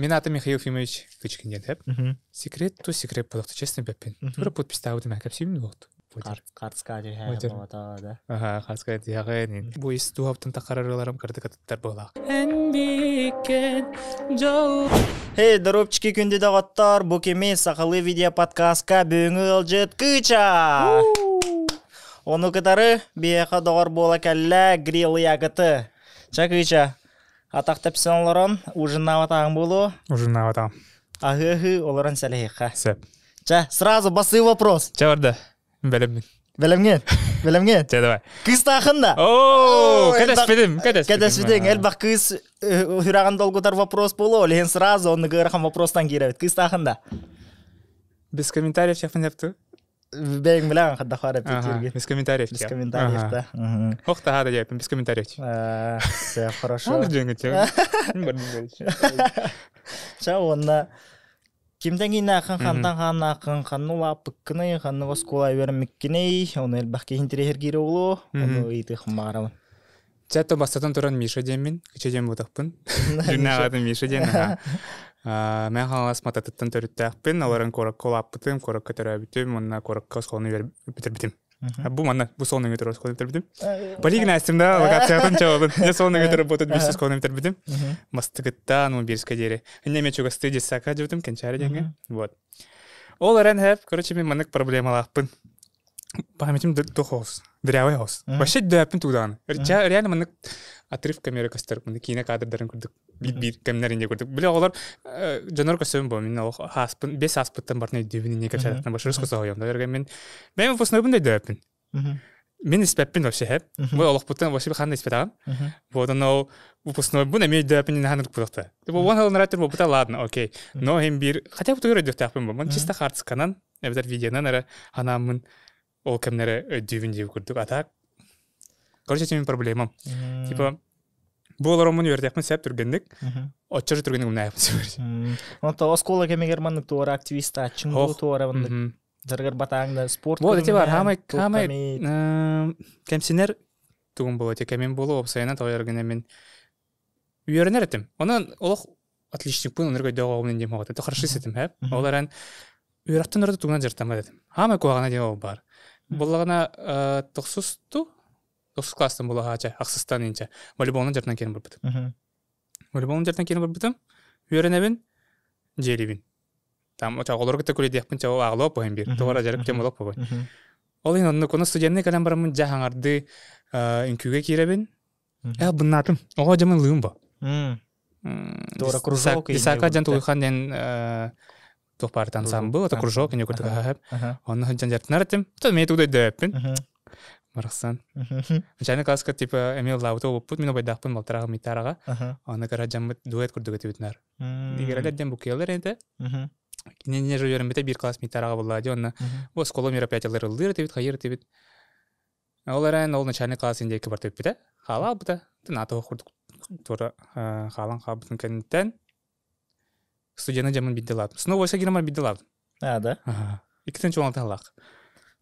Мин аатым Михаил Ефимович Кычкин диэн эп. Секрет ту секрет буолуохта, честно бэппин. Тура подпистаабытым кэпсиибин буолуохту. Картска түһээ болото да. Аха, картска түһэҕин. Бу ис туһаптан тахарарыларым кырдык атыттар буолаах. Эн дьол. Hey, доробчики күндү доҕоттор, бу кими сахалыы видео подкастка бүгүҥҥү ыалдьыт Кыыча! Ону кытары биһиэхэ доҕор буола кэллэ Грилл Яготы. Ча Кыыча, Атах тэпсэн олорон ужиннаабатаҕыҥ буолуо. Ужиннаабатаҕым. Аһыы-аһыы олорон сэлэһиэххэ. Сөп. Чэ, сразу басыы вопрос. Чэ барда. Бэлэммин. Бэлэмҥин? Бэлэмҥин? Чэ, давай. Кыыстаахын да? Оо, кэтэспитим, кэтэспитим. Кэтэспитиҥ. Элбэх кыыс сүрэҕин долгутар вопрос буолуо, ол иһин сразу оннук ыарахан вопростан киирэбит. Кыыстаахын да? Без комментариев чахпын сөптүү. Бэйэҥ билэҕин хайдах баар эппиттииргин. Без комментариев. Без комментариев да. Ох таһаада диэппин без комментариев. Все хорошо. Ча уонна кимтэн кииннээххин хантан хааннааххын ханна улааппыккыный ханнык оскуола үөрэммиккиний ону элбэх киһи интэриэһиргиирэ буолуо ону ыйытыахпын баҕарабын. Чэ, то бастатан туран Миша диэммин, кичэ диэн буотахпын. Дьүннээҕэтин Миша диэн аха. Мен Хаҥалас Мататыттан төрүттээхпин, олорон куоракка улааппытым, куоракка төрөөбүтүм, уонна куоракка оскуоланы бүтэрбитим. Бу манна, бу сол нөҥүө турар оскуоланы бүтэрбитим. Полигнастим да, локациятын чабабын. Дьэ сол нөҥүө турар буотут биир оскуоланы бүтэрбитим. Мастыгыттан, уон биирскэ диэри. Иннэ эмиэ чугастыы детсадка дьыбытым, Кэнчээри диэҥҥэ. Вот. Ол эрэн хэп, короче, мен маннык проблемалаахпын. Памятим дохоос. Дырявый хос. Вообще дөппүн туудаҕаны. Реально маннык отрывками эрэ көстөр. Маннык киинэ кадрдарын курдук биир-биир кэмнэр инде курдук. Били оҕолор дьонор көстөбүн бу мин олох хааспын бес ааспыттан барытын өйдүүбүн инне кэпсэтэхтэн башырыс көсөһөйөм. Дөргө мин бэйэм выпускнойбун да өйдөөппүн. Мин испэппин вообще хэп. Бу олохпуттан вообще ханна испэтаҕым. Вот оно выпускнойбун эмиэ өйдөөппүн инне ханнык курдукта. Бу уон хылынараттыр буолбута ладно, окей. Но хим биир хотя бы тугу өйдүөхтээхпин бу. Мин чисто хартысканан эбэтэр видеонан эрэ анааммын ол кэмнэри өйдүүбүн диир курдук. А так, короче, это проблемам. Типа, бу олороммун үөрэтиэхпин сөп түргэнник, оччо түргэнник умнаайахпын сөп. Онто оскуола кэмигэр маннык туора активистааччыҥ дуу туора маннык дьарыгар батааҥ да спорт Вот эти бар, хаамай, хаамай кэмсинэр тугум буолуо, те кэмим буолуо, уопсайынан тоҕойор гына мин үөрэнэр этим. Онон олох отличникпын оннук өйдөөх оҕобун диэн хоҕото. Хорошист этим, хэп. Ол эрэн үөрэхтэн ураты тугунан дьарыктаммат этим. Хаамай куһаҕана диэн ол баар. Буоллаҕына тохсусту, тохсус класстан буолаһаача, ахсыстан инчэ. Волейболунан дьарыктан киирэн барбытым. Волейболунан дьарыктан киирэн барбытым. Үөрэнэбин, дьиэлиибин. Там оҕолору кытта күлэдиэхпин чэ ааҕылоо поһин биир. Тоҕо дьарык тем олох побой. Ол иһин оннук ону студенный кэлэн бараммын дьэ хаҥардыы үҥкүүгэ киирэбин. Э, быннаатым. Оҕо дьамын лыым бо. Туора кружок. Исака дьан Тулуйхан диэн туох баар ансамбл, это кружок, не курдук хаһап. Онно сылдьан дьарыктанар этим. То мен тугу өйдөөппүн. Барахсан. Начальный класска типа эмиэ ыллаабыта уоппут, мин обайдаахпын балтарааҕа митараҕа. Онно кыра дьаммыт дуэт курдук этибитинар. Игралар диэн букелар этэ. Кинини же үөрэммитэ биир класс митараҕа буолла дии онно бу оскуола мероприятиялар ыллыыр этибит, хайыр этибит. Ол эрэн ол начальник класс диэки барта бүппүтэ. Хаала албыта. Наата курдук туора хаалан хаалбытын кэнниттэн студияны дьамын бидде лаатым. Снова войска гинамар бидде лаатым. А, да? Иккитин чуолантан лаах.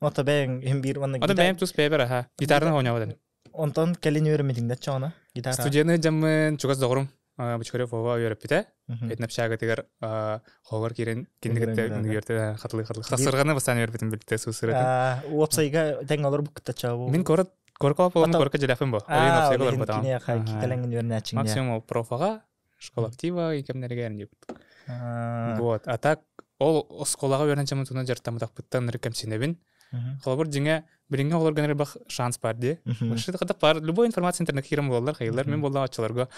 Ото бэйэҥ иһин биир уонна Ото бэйэм тус бэйэбэр аха. Гитараны оонньообот этим. Онтон кэлин үөрэммитиҥ да чоҕуна гитара. Студияны дьаммын чугас доҕорум Бочкарев Вова үөрэппитэ. Этин общагатыгар хоһугар киирэн кинини кытта үөртэ хатылыы хатылыы. Хасырҕаны бастаан үөрбүтүм билтэ суусыратын. Уопсайга тэҥ олорбуккута чабу. Мин корот коркоп болом корка дьэлэхпин бо. Олин уопсайга олорбутаҕым. Киниэхэ кэлэҥин үөрэнээччиҥ. Максимум профаҕа школа актива кэмнэригэр диэбит. Вот. А так ол оскуолаҕа үөрэнэн чамын туна дьарыктамматахпыттан ыры кэмсинэбин. Холобур, дьиҥэ, билиҥҥи оҕолорго элбэх шанс баар дии. Вообще хата пар любой информация интернет киирэн буолаллар, хайылар. Мин буоллаҕа оччолорго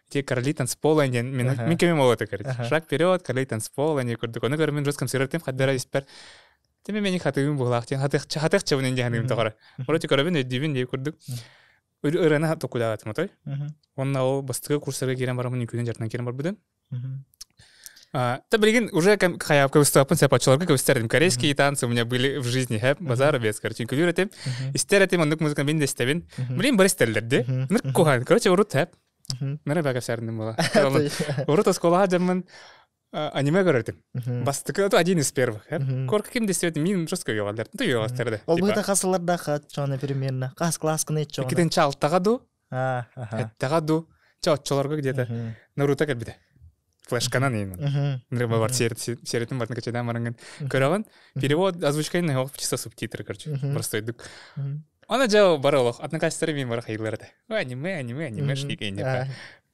те короли танцпола диэн мин мин кэмим ол этэ короче. Шаг вперед, короли танцпола не курдук. Ону көрөн мин русском сырытым хаддара испэр. Теме мени хатыым буолаах диэн хатых хатых чабын диэн ханыым тоҕора. Вроде көрөбүн өйдүүбүн дии курдук. Ырыаны токудаатым отой. Онна ол бастакы курсарга киирэн бараммын үҥкүүнэн дьарыктанан киирэн барбытым. Да, билигин уже хайаапка выступаппын сөп оччолорго көбүстэр этим. Корейские танцы у меня были в жизни, хэп, базар без, короче, үҥкүүлүүр этим. Истэр этим, оннук музыка мин да истэбин. Блин, бары истэллэр ди. Ныр куһаан. Короче, урут хэп. Ныр бага сәрним була. Урут осколаға жаммын аниме көрөр этим. Бастыкы это один из первых. Корка ким десет мин жестко йогалдар. Ну, йогалдар да. Ол быта хасыларда хат чоны примерно. Кас класс кыны чоны. Икитен чалтага ду. Эттага ду. Ча оччолорго где-то Наруто кэлбитэ. Флешканан именно. Бар сериятын бартын качадан барыңын көрөҕүн. Перевод озвучкайын ох чисто субтитры, короче, простойдук. Аны жа бары олох одноклассниктары мен бары хайылар этэ. Аниме, аниме, анимешник эйнепа.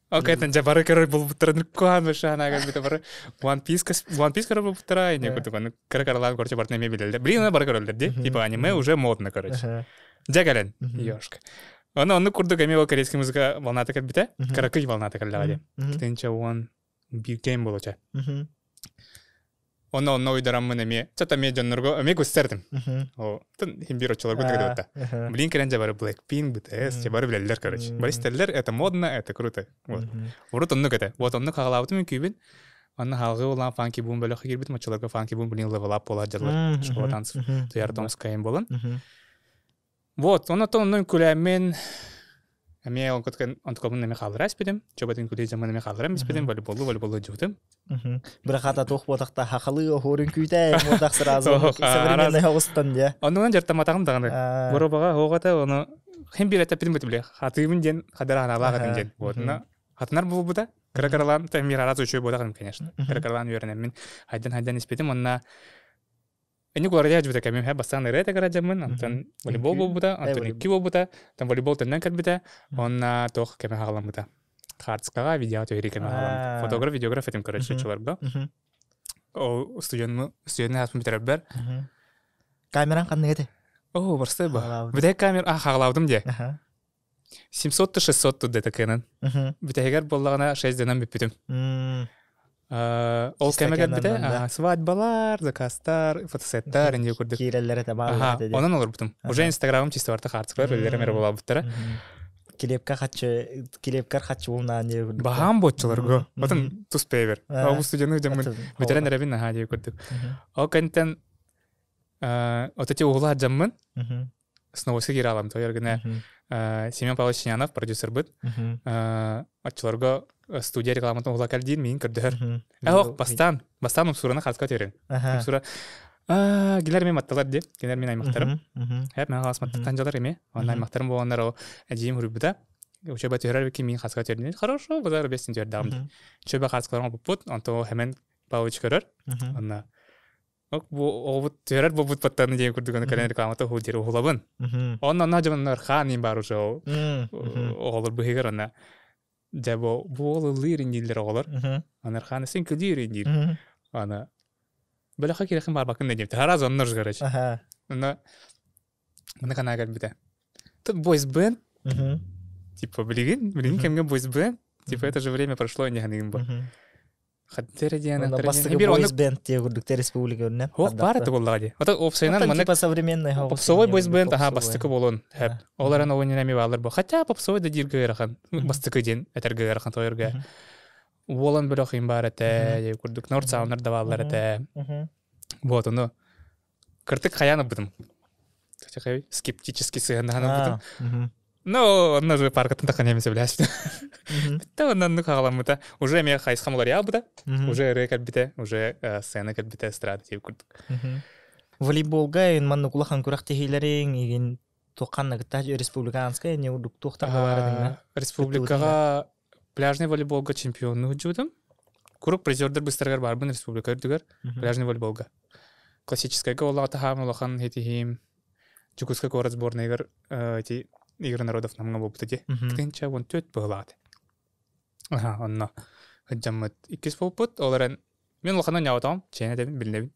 Окей, жа бары көрөр болбуттарын куан башана кэлбите бары One Piece One Piece көрөр болбуттара эне курдук аны кыра каралаан короче бартын эме билелер. Блин, аны бары көрөллөр ди. Типа аниме уже модно, короче. Жа кэлэн, ёшка. Аны онну курдук эме ол корейский музыка волната кэлбите. Кыракый волната кэллэҕэ ди. Тынча он биир кэм болоча. Онно онно уйдараммын эмиэ чата эмиэ дьоннорго эмиэ көстөрдүм. О, тын хим бир оччолорго тыгыдыбытта. Блин, кэлэн дьэ бары Blackpink, BTS, дьэ бары билэллэр, короче. Бары истэллэр, это модно, это круто. Вот. Урут оннук этэ. Вот оннук хаалаабытым үкүүбүн. Онно хаалгыы улаан Funky Boom бөлөххө киирбитим, оччолорго Funky Boom блин level up буолар дьаллар. Школа танцев. Туяр Томскайым болон. Вот, онотон онно үҥкүүлээммин эмиэ онтукабын эмиэ хааллара испитим. Чөбөтүн үҥкүүлүү дьоммун эмиэ хаалларан испитим, волейболу волейболу дьубутум. Бырахата туох буотахта хахалыы оһуорун күүтэ буотах сразу современный оҕустан дьэ. Оннунан дьартаматаҕым даҕаны. Боробаҕа оҕото ону хим биир этэппитим бит биле. Хатыыбын диэн хадара ханаалаах этим диэн. Вот, но хатынар буолбута. Кыра-кыралаан, мир араас үчүгэй буотаҕым, конечно. Кыра-кыралаан үөрэнэммин хайдан-хайдан испитим. Онна Эни куорат дьыбыта кэмим һэ бастаан ырыа тэкара дьаммын, онтон волейбол буолбута, онтон икки буолбута, онтон волейбол төннөн кэлбитэ, уонна туох кэмэ хаҕаламмыта. Хартскаҕа видеоҕа түһэрии кэмэ хаҕаламмыта. Фотограф, видеограф этим, короче, чуларга. Ол студенну студенный ааспын бүтэрэрбэр. Камеран ханнык этэй? О, барстай ба. Бүтэһик камера а хаҕалаабытым дии. 700 600 тут ДТК-нан. Бүтэһигэр буоллаҕына 6 дынан бүппүтүм. Ол кэмэ кэлбитэ, свадьбалар, заказтар, фотосеттар инди курдук. Киирэллэр этэ бааллар этэ. Онон олорбутум. Уже Инстаграмым чисто барта хаартыскалар үлэлэрим эрэ буолаабыттара. Килиэпкэ хаччы килиэпкэр хаччы булнаан диye курдук. Баһаам буоччуларго. Отон тус пейбер. Ол студияны дьаммын бүтэрэн эрэбин наһаа диye курдук. Ол кэнтэн от эти угула дьаммын Сновосы кииралам тоёр гына Семен Павлович Чинянов продюсербыт оччолорго студия рекламатын ула кэлдиин миин көрдөһөр. Ох, бастаан, бастаан умсураны хаска төрүн. Умсура гилер мен матталар ди, гилер мен аймактарым. Хэп мен халас маттаттан жалар эме. Онна аймактарым болғандар ол әжейім хүрбүта. Учеба төрөр бики миин хаска төрүн. Хорошо, базар бестин төрдагым. Учеба хаскаларым буппут, онто Хемен Павлович көрөр. Онна бу оҕобут түһэрэр буолбут баттаны диэн курдук аны кэлэн рекламата уһул диэри уһулабын. Онно онно дьоннор хаан иин бар уже ол оҕолор быһыгар онно дьэ бу бу уол ыллыыр дииллэр оҕолор. Аны хаан син күлүүр диир. Аны бөлөххө кирэхин барбакын да диэбит. Сразу онно короче. Онно маны канаа кэлбитэ. Тут бойс бэнд типа билигин билигин кэмҥэ бойс бэнд типа это же время прошло не ханыгын бу. Хаттера диэн Бастакы бойс бенд диye курдук республика өрүнэн. Хоох баар это буоллаҕа дии. Ото опсайынан маннык типа современный попсовой бойс бенд аха бастакы буолуон хэп. Ол эрэн оҕонньор эми баалар бу. Хотя попсовой да дииргэ ыарахан. Бастакы диэн этэргэ ыарахан тойорга. Уолан бөлөх им баар этэ диye курдук. Норд саунар да бааллар этэ. Вот ону кыртык хайаан ылбытым. Скептически сыһыаннаһан ылбытым. Ну, онно же паркатын таххан эмиэ сөбүлээспит. Бүтэ оннук хаҕаламмыта. Уже эмиэ хайысхам уларыйаабыта. Уже ырыа кэлбитэ, уже сцена кэлбитэ, эстрада тиийбит курдук. Волейболга эн маннык улахан күрэхтэһиилэриҥ игин туохханна республиканскай не урдук туохтарга баар Республикаҕа пляжный волейболга чемпионну сылдьыбытым. Куруук призердер быстарыгар баарбын республика үрдүгэр пляжный волейболга. Классическайга олаҕа таһаам улахан хитиһиим Дьокуускай куорат сборнайыгар ити Игорь Народов намҥа буолбута дии. 1014 быһылаат. Аха, онно сылдьаммыт иккис буолбут. Ол эрэн мен улаханна ньаҕатаҕым, чээнэ этэбин, билинэбин.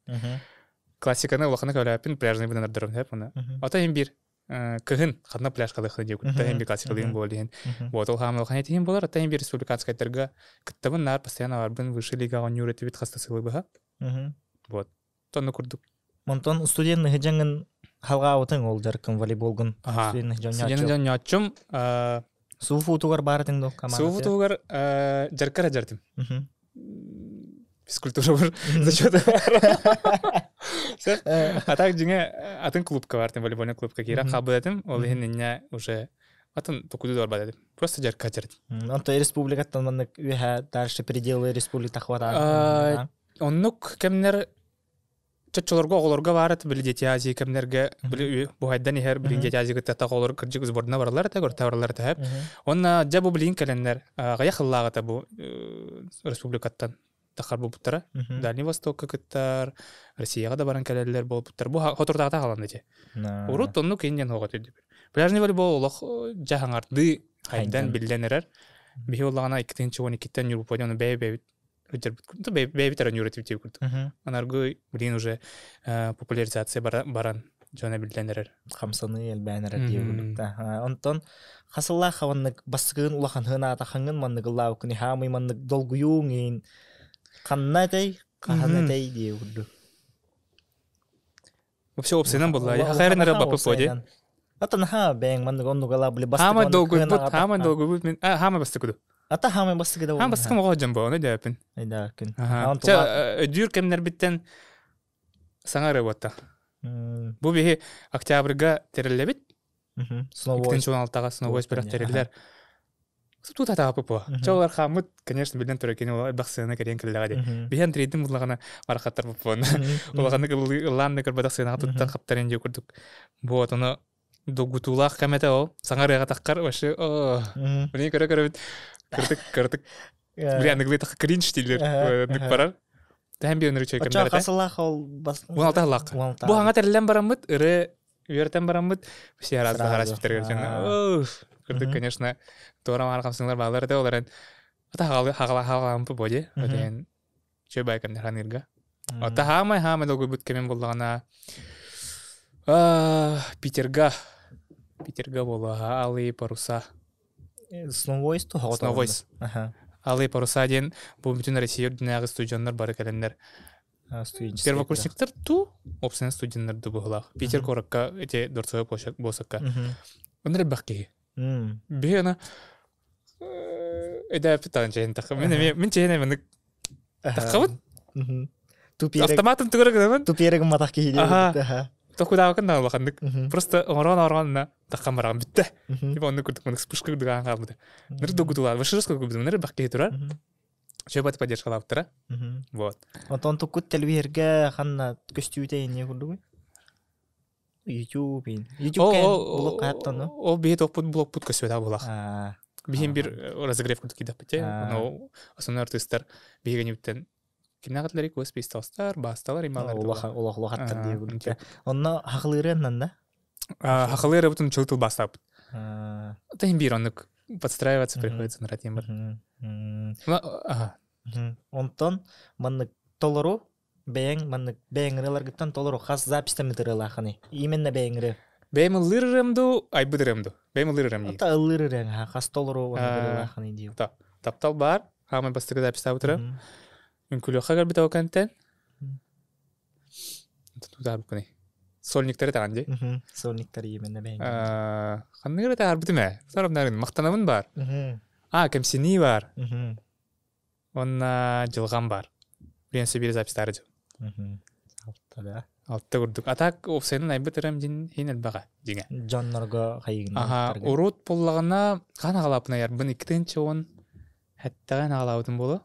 Классиканы улахана көөлөөппүн, пляжный бынан ордорум сөп оны. Ото иһин биир кыһын ханна пляжкалыахха диye кутта иһин биир классикалыын буол иһин. Вот ол хаам улахан этиһин болар, ата иһин биир республиканскайдарга кыттабын, наар постоянно барбын, высший лигаҕа оонньуур этибит хаста сылы быһа. Вот. Тонну курдук. Онтон студент дьаҥын халҕаабытыҥ ол дьарыккын волейболгун студент дьонньооччум Сууфутугар баартыҥ до команда Сууфутугар дьарыккар дьартым. Физкультура бар зачет. А так дьиҥэ атын клубка бартым, волейбольный клубка киирэн хаалбыт этим. Ол иһин инньэ уже атын токуду барбат этим. Просто дьарыкка дьартым. Онто республикаттан маннык үөһэ дальше пределы республика хватаан. Оннук кэмнэр чоччолорго оҕолорго баар этэ били Дети Азии кэмнэргэ били буһайдан иһэр билин Дети Азии кытта оҕолор кырдьык сбордuna бараллар этэ көртө бараллар этэ. Уонна дьэ бу билин кэлэннэр аҕыйах ыллааҕыта бу республикаттан. тахар буолбуттара. Дальний Востокка кыттар, Россияҕа да баран кэлэллэр буолбуттар. Бу хотордоҕута хаалан ити. Урут оннук иннин хоҕо түрдүбүт. Пляжный волейбол олох дьаһаҥардыы хайдан биллэн эрэр. Биһи оллаҕына 2012-тэн Ньурбупа ону бэйэ-бэйэбит ыдьарбыт бэйэбит эрэ ньуурэтибит диэбит курдук. Анаргы билигин уже популяризация баран дьоно биллэн эрэр. Хамсаныы элбээн эрэр диэ курдук да. Онтон хасыллаах хаваннык бастыкыын улаханһын аата хаҥын маннык ыллаабыккын хаамый маннык долгуйууҥ иин ханна этэй хаһан этэй диэ курдук. Вообще опсайынан булла. Хайрын эрэ бапы поди. Ата наха бэйэҥ маннык оннугала били Хаамай долгуйбут, хаамай долгуйбут мин хаамай бастыкыду. Ата хаамай бастыкыда. Хаамай бастыкым оҕо дьон бу, ону дөпүн. Айдаакын. Чэ өдүүр кэмнэрбиттэн саҥа эрэ буотта. Бу биһи октябрьга тэриллэбит. Сновой. 2016-га Сновой бөлөх тэриллэр. Тут атаапы по. Чолар хааммыт, конечно, билен турар кини элбэх сыана кэриэн кэллэҕэ дии. Биһэн трейдин буллаҕына барахаттар буппуон. Улаханнык ыллаан да көрбөтөх сыанаҕа туттан хаптарын дии курдук. Вот ону долгутуулаах кэм этэ ол. Саҥа ырыаҕа таххар вообще оо. Билин көрө көрөбүт. Кыртык кыртык. Били аныгылыы тахха кринж дииллэр. Нык барар. Тэһэн биир өнөрү чөй кэмнэр этэ. Хасылаах ол бас. 16 сыллаах. Бу хаҥа тэриллэн бараммыт ыры үөрэтэн бараммыт все раз хараспыттарыгар дьон кырдык конечно туора маар хамсыҥлар баалар этэ ол эрэн ата хаҕалаампы боди өтен чөй бай кэмнэр ханыырга ота хаамай хаамай долгуйбут кэмим буллаҕына Питерга Питерга буолуоха Алые паруса Сновойс Сновойс Алые паруса диэн бу бүтүн Россия үрдүнээҕи студеннар бары кэлэннэр Первокурсниктар ту, опсайынан студеннар ду быһылаах. Питер куоракка эти Дворцовая площадь буосакка. Онно элбэх киһи. Биһи ана эдээппит таҕын чэйин тахха. Мин эмиэ мин чэйин эмиэ таххабыт. Автоматом тугара гынабын. Туперегин матах киһи диэбит. Токудаабакын да улаханнык. Просто оҥорон оҥорон на таххан бараҕын бүттэ. Типа оннук курдук маннык вспышка курдук аан хаалбыта. Ныр догутулаа. Вышырыска курдук ныр элбэх киһи турар. Чөбөт поддержкалаабыттара. Вот. Онтон туккут телевизорга ханна көстүүтэ инне курдугуй? YouTube ин. YouTube блок хаптан Ол биһи топпут блокпут көсүөтэ булах. Биһин бир разогрев курдук кидаппыт Но основной артистар биһигенибиттен кимнәгәтләри көс писталстар, басталар ималар. Улаха улах улахаттар дии курдук. Онно хахылырын нанда? Хахылыры бутун чыл тыл бастаппыт. Тахин бир оннук подстраиваться приходится на бар. Онтон маннык толору бэйэҥ маннык бэйэҥ ырыаларгыттан толору хас записьтаммыт ырыалаахыный? Именно бэйэҥ ырыа. Бэйэм ыллыыр ырыам дуу, айбыт ырыам дуу? Бэйэм ыллыыр ырыам дии. Ата ыллыыр ырыаҥ хас толору ырыалаахыный дии. Таптал баар, хаамай бастакы записьтаабыт ырыам. Үҥкүлүөххэ кэлбит ол кэнтэн. Тутаарбыккыный. Сольниктары таҕан дии. Сольниктары именно бэйэҥ. Ханнык эрэ таһаарбытым ээ. Сарабнарын махтанабын баар. А, кэмсинии баар. Уонна дьылҕам баар. Билэн биир записьтаары дьыл. Алта да. Алта курдук. А так уопсайынан айбыт ырам дьин хин элбэҕэ дьиҥэ. Дьоннорго хайыгын. Аха, урут буллаҕына хаан аҕалааппын айарбын 2 10 хэттэҕин аҕалаабытым буолуо.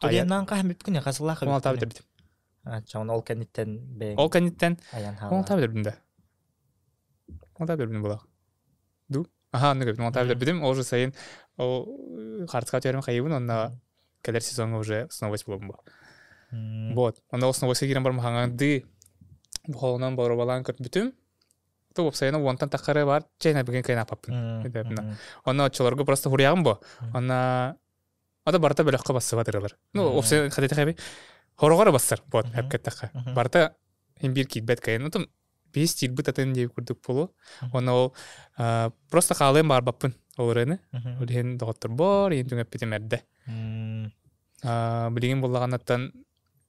Студеннаан хаһан бүпкүн хасылаах 16 бүтэрбитим. Чон ол кэнниттэн бэйэҥ Ол кэнниттэн айан 16 бүтэрбитим да. 16 бүтэрбитим буолуох. Ду? Аха, оннук эбит. 16 бүтэрбитим. Ол уже сайын ол хартыска түһэрим хайыбын онно кэлэр сезоҥҥа уже сновость буолбум бу. Вот. Онно ол сновостька киирэн барым хаҥаҥдыы бохолонон боруобалаан көрбүтүм. То уопсайынан уонтан таххары бар чэйнэ бүгүн кайын аппаппын. Онно оччолорго просто хуруйаҕым бу. Онно Ата барыта бөлөххө бассыбат ырылар. Ну, опсайынан хатыта хэби. Хороҕор бассар, вот, эпкеттахха. Барыта хин биир киирбэт кайын. Отон биис тиирбит атын диэбит курдук буолуо. Онно ол просто хаалыам баарбаппын ол ырыаны. Ол иһин доҕотторбор, иһин түҥэппитим эрдэ. Билигин буллаҕаннаттан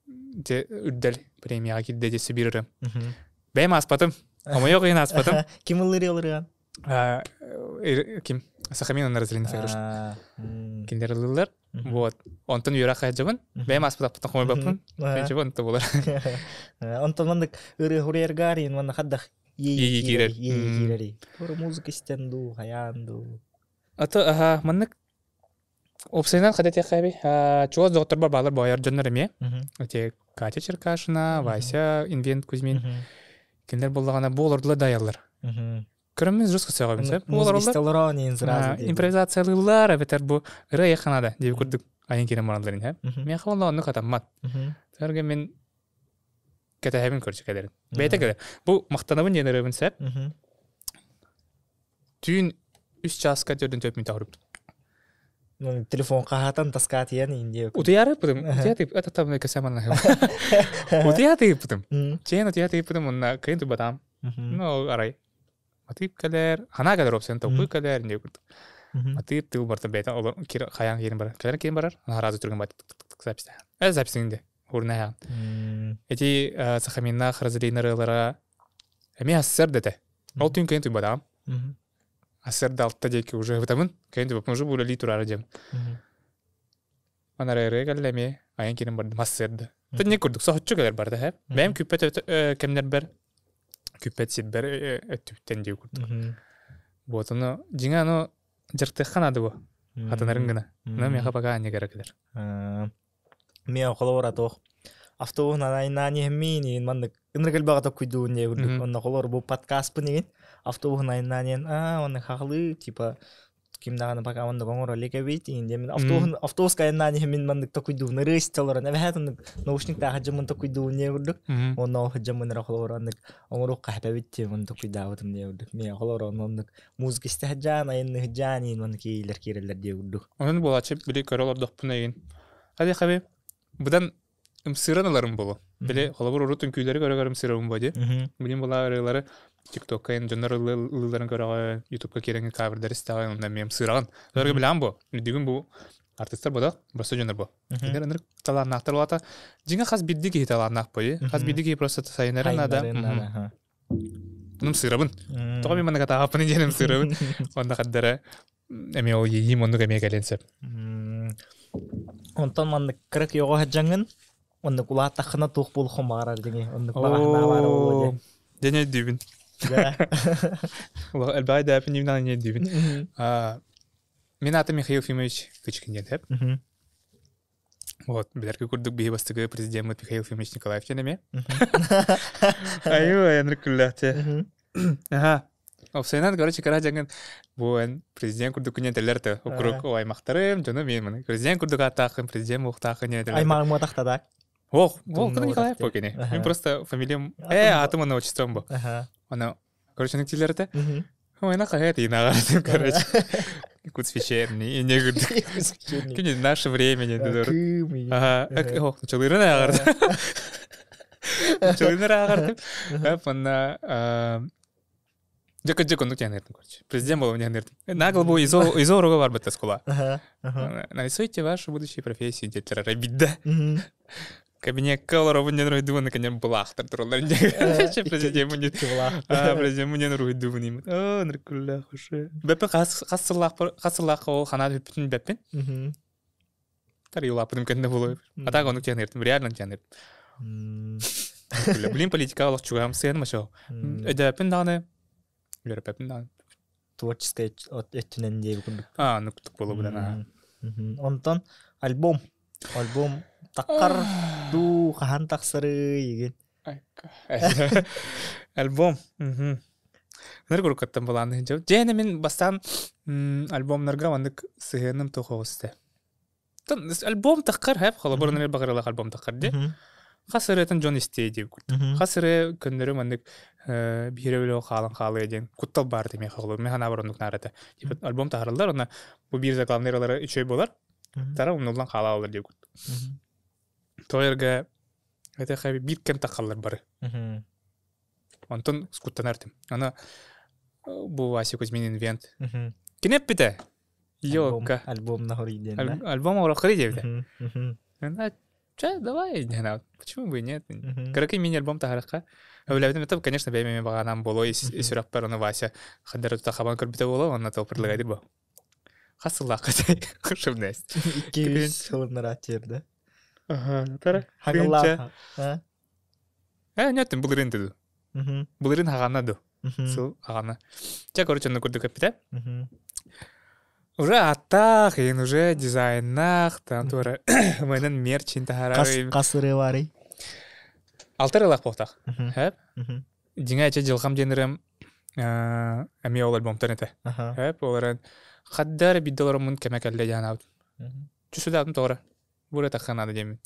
дьэ үрдэл премияҕа киирдэ дьэ биир ырыам. Бэйэм ааспатым. Хомойуох иһин ааспатым. Ким ыллыыр ылырыан? Ким? Сахамин Розалина Файрушна. Кинилэр ыллыыллар. Вот. Онтон үөрэх хайдьабын. Бэйэм ааспатахпыттан хомойбоппун. Хайдьабын онто буолар. Онтон маннык ырыа хуруйаргаар иин манна хаддах иэйии киирэр. Иэйии киирэри. Тура музыка истэн дуу, хайаан дуу. Ато аха маннык Уопсайынан хата этиэххэ чугас доҕотторбор баалар боойор дьоннор эмиэ. Эти Катя Черкашина, Вася Инвент Кузьмин. Кинилэр буоллаҕына бу олордулар да айаллар. Көрөммүн жестко сөҕөбүн сөп. Музыка олорон иин сразу. Импровизациялыыллар эбэтэр бу ырыа ханаада диэби курдук айан киирэн бараллар ини. Миэхэ онно оннук хатаммат. Тэргэ мин кэтэһэбин көрчү кэлэрин. Бэйэтэ кэлэр. Бу махтанабын диэн ырыабын сөп. Түүн үс чааска төрдүн төрт мүнтэ хоруппут. Ну, телефон хаһаатан таскаатыйан индия. Утуйаары ыппытым. Утуйа тыып, это там кэсэмэн Утуйа тыыппытым. Чээн утуйа тыыппытым, онна кыйын тубатаам. Ну, арай. Матыып кэлэр, ханаа кэлэр опсен толкуй кэлэр индия курдук. Матыып тыл барта бэйэтэ олор кир хайаан киирин барар. Кэлэр киирин барар, харазы түргэн бат запись. Э запись инде. Урна Эти Сахаминна Хразалина ырыалара эмиэ ассер дэтэ. Ол түүн кыйын туйбатаҕым. Ассер да алта диэки уже ыбытабын. Кыйын туйбаппын уже бу үлэлии турары диэм. Анара ырыа кэллэ эмиэ айан киирэн бардым ассерда. Тэнне курдук соһуччу кэлэр барда һэ. Бэйэм күппэт кэмнэрбэр күппэт сирбэр өттүбүттэн дии курдук. Вот ону дьиҥэ ону дьарыктыахха наада бу. Хатанарын гына. Но миэхэ пока анньа кэрэ кэлэр. Миэ холобура туох автобуһунан айнаан иһэммиин иин маннык ынырык элбэҕи токкуйдуун диэ курдук онно холобур бу подкастпын игин автобуһунан айнаан иһэн аа маннык хахалыы типа ким даҕаны пока маннык оҥоро илик эбит иин диэмин автобуһун автобуска айаннаан иһэммин маннык токуйдуун ырыа истэ олорон эбэһээт оннук наушниктаах дьоммун токуйдуун диэ курдук уонна ол дьоммун эрэ холобур оннук оҥоруохха хэпэбит диэмин токуйдаабытым диэ курдук миэ холобур оннук музыка истэ сылдьаан айанныы сылдьаан иин маннык иэйиилэр киирэллэр диэ курдук. Онон буолааччы били көрө олордохпуна игин Хadi хаби быдан ымсыыран ыларым болу. Били холобур урут үҥкүүлэри көрө ымсыырабын бо ди. Билин була ырыалары ТикТокка эн дьоннор ылыыларын көрөҕө, Ютубка киирэн кавердары истэҕин, онно эмиэ ымсыыраҕын. Олорго билэҕин бу. Үрдүгүн бу артистар бодох, просто дьоннор бу. Кинилэр ынырык талааннаахтар улаата. Дьиҥэ хас биирдии киһи талааннаах бо Хас биирдии киһи просто сайыннары наада. Ымсыырабын. Тоҕо мин маннык атааҕаппын диэн ымсыырабын. Онно хардара эмиэ ол иэйиим оннук эмиэ кэлиэн сөп. Онтон маннык кыра күйөҕө сылдьаҥҥын оннук улааттаххына туох буолуоххун баҕарар диҥи оннук баҕаһынаа баара буолуо диэн. Дьэ өйдүүбүн. Элбэҕи дээпин диибин аны өйдүүбүн. Мин аатым Михаил Ефимович Кычкин диэн сөп. Вот, билэргэ курдук биһи бастакы президеммит Михаил Ефимович Николаев диэн эмиэ. Айуу, Энрик күллэхчэ. Аха. Опсайынан, короче, кара дьаҥын бу эн президент курдук күннэн теллер те округ о аймахтарым, дьону мен маны президент курдук ааттаахын, президент буохтаахын диэн этэллэр. Аймаҕым уотахтадаак. Ох, ол кына Николаев бу кини. Мен просто фамилиям, атым аны отчеством бу. Аны Короче, нектилер этэ. Ой, на хаһыат инаҕаратым, короче. Якутск вечерний, не курдук. Күнү наше время не дудор. Ага, ох, чалырын ааҕардым. Чалырын ааҕардым. Манна Дьэ кырдьык оннук диэн короче. Президент буолуом диэн Нагло бу изо уруга барбыт оскула. Нарисуйте вашу будущую профессию диэттэр арай бидде. Кабинекка олоробун диэн уруһуйдубун наконец былаахтар тураллар президент президент диэн уруһуйдубун имит оо ныркуллаах уше бэппин хас хас сыллаах хас сыллаахха ол ханаат бүппүтүн бэппин тарыылааппытым кэннэ буолуо а так оннук диэн реально диэн блин политика олох чугаһым сыаным ошо өдөөппүн даҕаны үөрэппэппин даҕаны творческай өттүнэн диэби курдук аа нуктук буолуо онтон альбом Альбом таххар дуу хаһан тахсарый игин? Альбом. Ныр куруккаттан былааны дьэ. Дьээнэ мин бастаан альбомнарга маннык сыһыаным туох оҕусте. Альбом таххар хэп холобур ныр багырылах альбом таххар ди. Хас ырыатын дьон истиэ диир курдук. Хас ырыа көннөрү маннык биир өлө хаалан хаалыа диэн куттал баар дии миэхэ холобур мин санаабар оннук наар этэ. Типа альбом таһараллар онно бу биир заглавный ырыалара үчүгэй буолар. Тара умнуллан хаалаалар диир курдук. Тоҕо это биир кэм таххаллар бары. Онтон скуттанар этим. Аны бу Вася Кузьмин инвент. Кини эппитэ. Йокка. Альбом нахуй диэн. Альбом оҥороххой диэбитэ. Чэ, давай, почему бы и нет. Кыракый мини-альбом таһарахха. Өлөбүтүм это, конечно, бэйэм эмиэ баҕанаам буолуо, ис сүрэхпэр ону Вася хандар тута хабан көрбүтэ буолуо, онно то предлагайдыр бу. Хас сыллаахха шумнесть. Икки үс сылыннарааччы да. Ага, тара. Хагаллаах. Э, нет, былырын ду. Былырын хаҕана ду. Сыл хаҕана. Чэ, короче, онно курдук эппитэ. Уже аттаах, иин уже дизайннаах, там туора мэнэн мерчин таһаарар. Хас ырыа баарый? Алтар ылах буолтах. Хэп. Дьиҥэ, чэ, дьылҕам диэн ырыам. Эмиэ ол альбомтан этэ. Эп ол эрэн хаддар бидде олороммун кэмэ кэллэ диэн аабыт. Чусудаатын тоҕора. Бура тахха наада диэммин.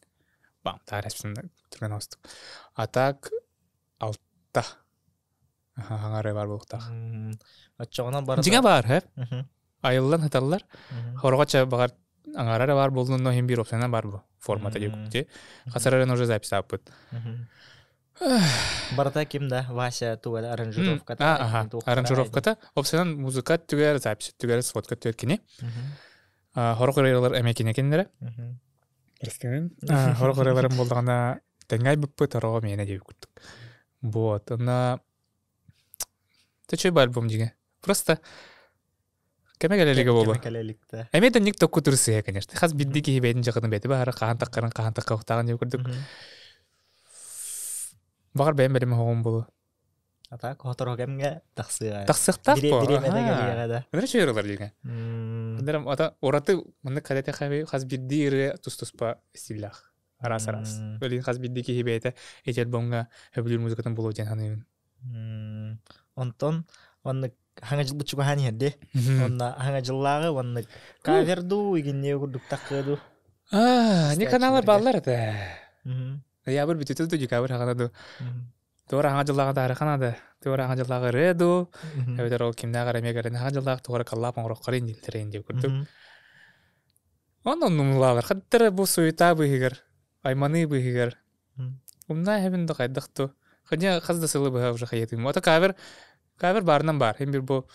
Бам, таарыспын түргэн оҕустук. А так алта. Хаҥары бар буолуохтаах. Оччоҕуна барыта... Дьиҥэ баар, һэ? Айыллан сыталлар. Хороҕо чэ баҕар аҥаара эрэ баар буоллун, но иһин биир опционан баар бу формата диэкупти. Хасарарын уже записааппыт. Барыта ким да Вася туга аранжировката. Аха, аранжировката. Опционан музыка түгэр, запись түгэр, сводка түгэр кини. Хорох ырыалар эмэ кини кинилэрэ. Ресторан. Хорох ырыаларым болдаҕына тэҥҥэ айбыппыт, ороҕо миэнэ диэбит курдук. Вот, она... Ты чё альбом диге? Просто кэме кэлэлигэ буолуо. Кэмэ кэлэликте. Эмиэ да ник токку турсуя, конечно. Хас бидди киһи бэйэтин дьакытын бэйэтэ баһара хаһан таккарын хаһан такка диye курдук. Баҕар бэйэм бэлэм оһоҕум буолуо. А так хоторо кэмҥэ тахсыа. Тахсыахтаах по. Бириэмэтэ кэлиэҕэ да. Ыныры чөйрылар диге. Ынырым ата ураты маннык хадете хас бирдии ырыа тус-туспа стиллаах. Араас-араас. Өлүн хас биирдии киһи бэйэтэ ити альбомҥа сөбүлүүр музыкатын булуо диэн саныыбын. Онтон оннук хаҥа дьылбыт чугаһаан иһэрди. Онно хаҥа дьыллааҕы оннук кавер дуу, игиннии курдук таххыа дуу. Аа, не каналар бааллар этэ. Ноябрь бүтүтү ду, декабрь хаҕана ду. Туора хаҥа дьыллааҕы таары ханаада. Туора хаҥа дьыллааҕы ырыа дуу. Эбэтэр ол кимнээх эрэ эмиэ кэлэн хаҥа дьыллаах туора коллаб оҥороххо дииллэрин диэн курдук. Онон умнулаалар. Хаттара бу суета быыһыгар, айманыы быыһыгар. Умнаа эһэбин да хайдах ту. Хотя хас да сылы быһа уже хайатыым. Ото кавер, кавер баарынан баар. Хим бир бу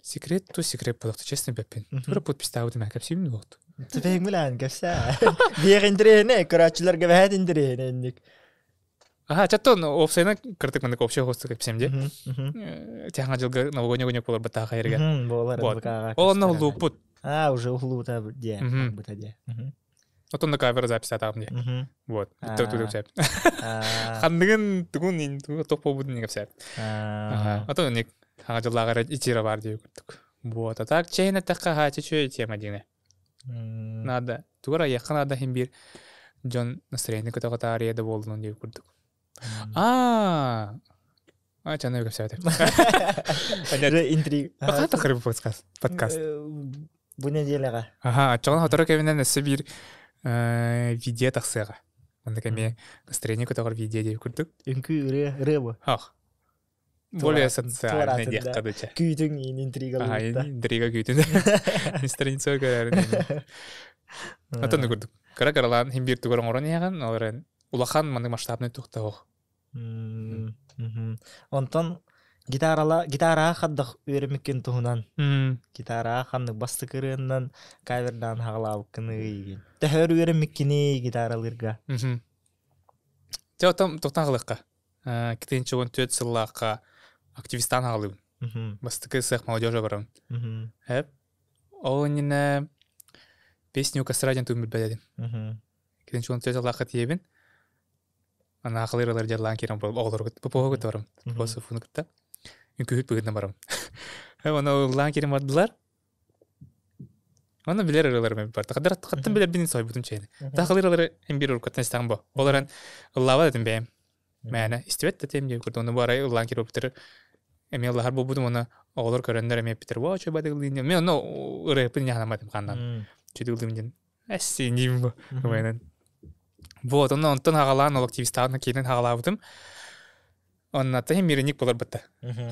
секрет ту секрет буолуохта, честно бэппин. Тура подписаабытым кэпсиим буолуохту. Түбэһиҥ билээн кэпсээ. Биэх интэриэһинэй, көрөөччүлэргэ бэһээт интэриэһинэй инник. Аха, чаттон уопсайынан кыртык маннык общий хостук кэпсиэм дии. Тяхаҥа дьылга новогодний огонек буолар баттаах хайырга. Буолар. Ол онно улууппут. А, уже улуута дии. Бута дии. Отон да кавер записатаҕым дии. Вот. Туту кэпсээп. Ханныгын тугун ин тугу тоқ болбутун кэпсээп. Ага. Ото ник хаҥа дьыллааҕар итира бар дии курдук. Вот. А так чэйин эттэххэ хаачы чөй тема диэне. Надо. Тугар айыахха наада иһин биир дьон настроение көтөҕө таарыйа да буоллун диир курдук. Аа, а чаны кэпсээтим. Интрига. Хаата тахырып подкаст. Подкаст. Бу неделяҕа. Аха, аччаҕын сотору кэминэн өссө биир видео тахсыаҕа. Маннык эмиэ настроение көтөҕөр видео диир курдук. Үҥкүү ырыа, ырыа бу. Ах. Более социальный диэххэ дыча. Күүтүҥ иин интригалыытта. Интрига күүтүн. Страница көрөрүн. Атын курдук. Кыра кыралаан хим биир тугар оҥорон иһэҕин, ол эрэн улахан маннык масштабный туохта ох. Онтон гитарала гитараҕа хаддах үөрэммиккин туһунан гитараҕа ханнык бастакы ырыаннан кавердаан хаҕалаабыккыный игин. Төһөр үөрэммиккиний гитаралыырга? Те отом тохтан хаҕалыахха. 2014 сыллаахха активистаан хаалыбын. Бастакы сыах молодежи барабын. Эп. Ол иннинэ песню костра диэн тугун билбэт этим. 2014 сыллаахха тиийэбин. Ана ахалыр дьаллаан киирэн оҕолору кытта попоһу кытта барам. Попоһу кытта. Үҥкүүһүт быһыытынан барам. Оны ыллаан киирэн бардылар. Онно билэр ырыаларым эбит барта. Хаддар хаттан билэрбин сойбутум чэйни. Тахалыр ырыалары эн биир уруккаттан истэҕим бо. Ол эрэн ыллаабат этим бэйэм. Мээнэ истибэт да тем диэн курдук. Ону бу арай ыллаан киирбиттэр эмиэ ыллаһар буолбутум уонна оҕолор көрөннөр эмиэ эппиттэр «Во, чөй бады ыллыын» диэн. Мен онно ырыаппын ньаһанамматым ханнан. Чөй ыллыым диэн. Эссиниим бу. Мэнэн. Вот, онно онтон хаҕалаан ол активистаҕын киинин хаҕалаабытым. Оннаттан мирник болар бытта.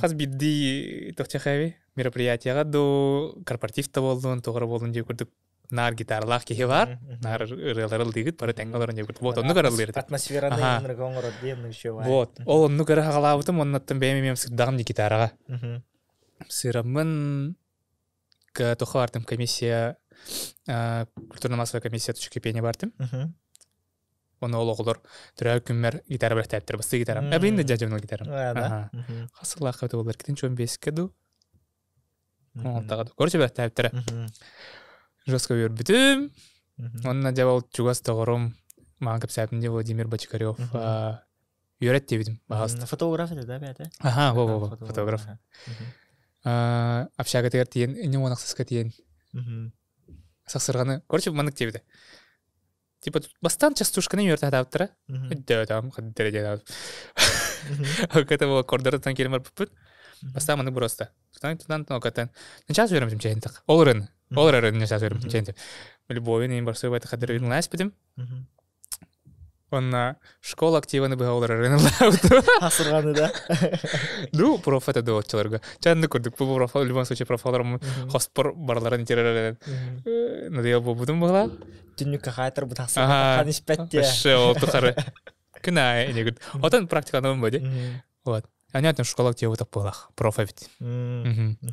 Хас биирдии тохчахави мероприятияҕа ду корпоратив да буоллун, туох эрэ буоллун дии курдук наар гитаралаах киһи бар, наар ырыалары ыллыыгыт, бары тэҥҥэ олорон дии курдук. Вот, оннук ырыллыыр. Атмосфераны ынырыга оҥорор диэн еще Вот, ол оннук эрэ хаҕалаабытым, оннуттан бэйэм эмиэм сырдаҕым дии гитараҕа. Сыраммын туха бартым комиссия, культурно-массовая комиссия точки бартым. Оны ол оҕолор төрөөбүт күммэр гитара бэлэхтээбиттэр, бастыы гитарам. Эбин да дьадьымнал гитарам. Хас сыллаахха это буолар, китин чуон беске ду. Оҥолтаҕа ду. Короче, бэлэхтээбиттэрэ. Жестко үөрбүтүм. Онно дьэ ол чугас доҕорум, маған кэпсээбитим дии Владимир Бочкарев үөрэт диэбитим баҕаста. Фотограф это да, бэйэтэ? Аха, во-во-во, фотограф. Общагатыгар тиийэн, инньэ уон ахсыска тиийэн сахсырҕаны, короче, маннык диэбитэ. Типа бастаан частушканы үөртэ сатаабыттара. Өйдөөтөм, хаддere диэн. К этому аккордары киирэн барбыппыт. Бастаан маннык просто. Тутан тутан токатан. Начаас үөрэммитим чэйинтэх. Ол ырын. Ол ырын начаас үөрэммитим чэйинтэх. Любовин иин барсыы байтах хадыр үн лааспитим. Онна школа активаны быһа олорор ылаабытым. Хасырганы да. Ну, проф это дооччуларга. Чанны курдук бу проф в любом случае профаларым хоспор барларын теререн. Надоел буолбутум буолаа. Түннүккэ хаайтар бу тахсан испэт диэ. Вообще ол тухары. Күнаа инегит. Отон практиканабын бу ди. Вот. Понятно, школа актива буолах профа бит.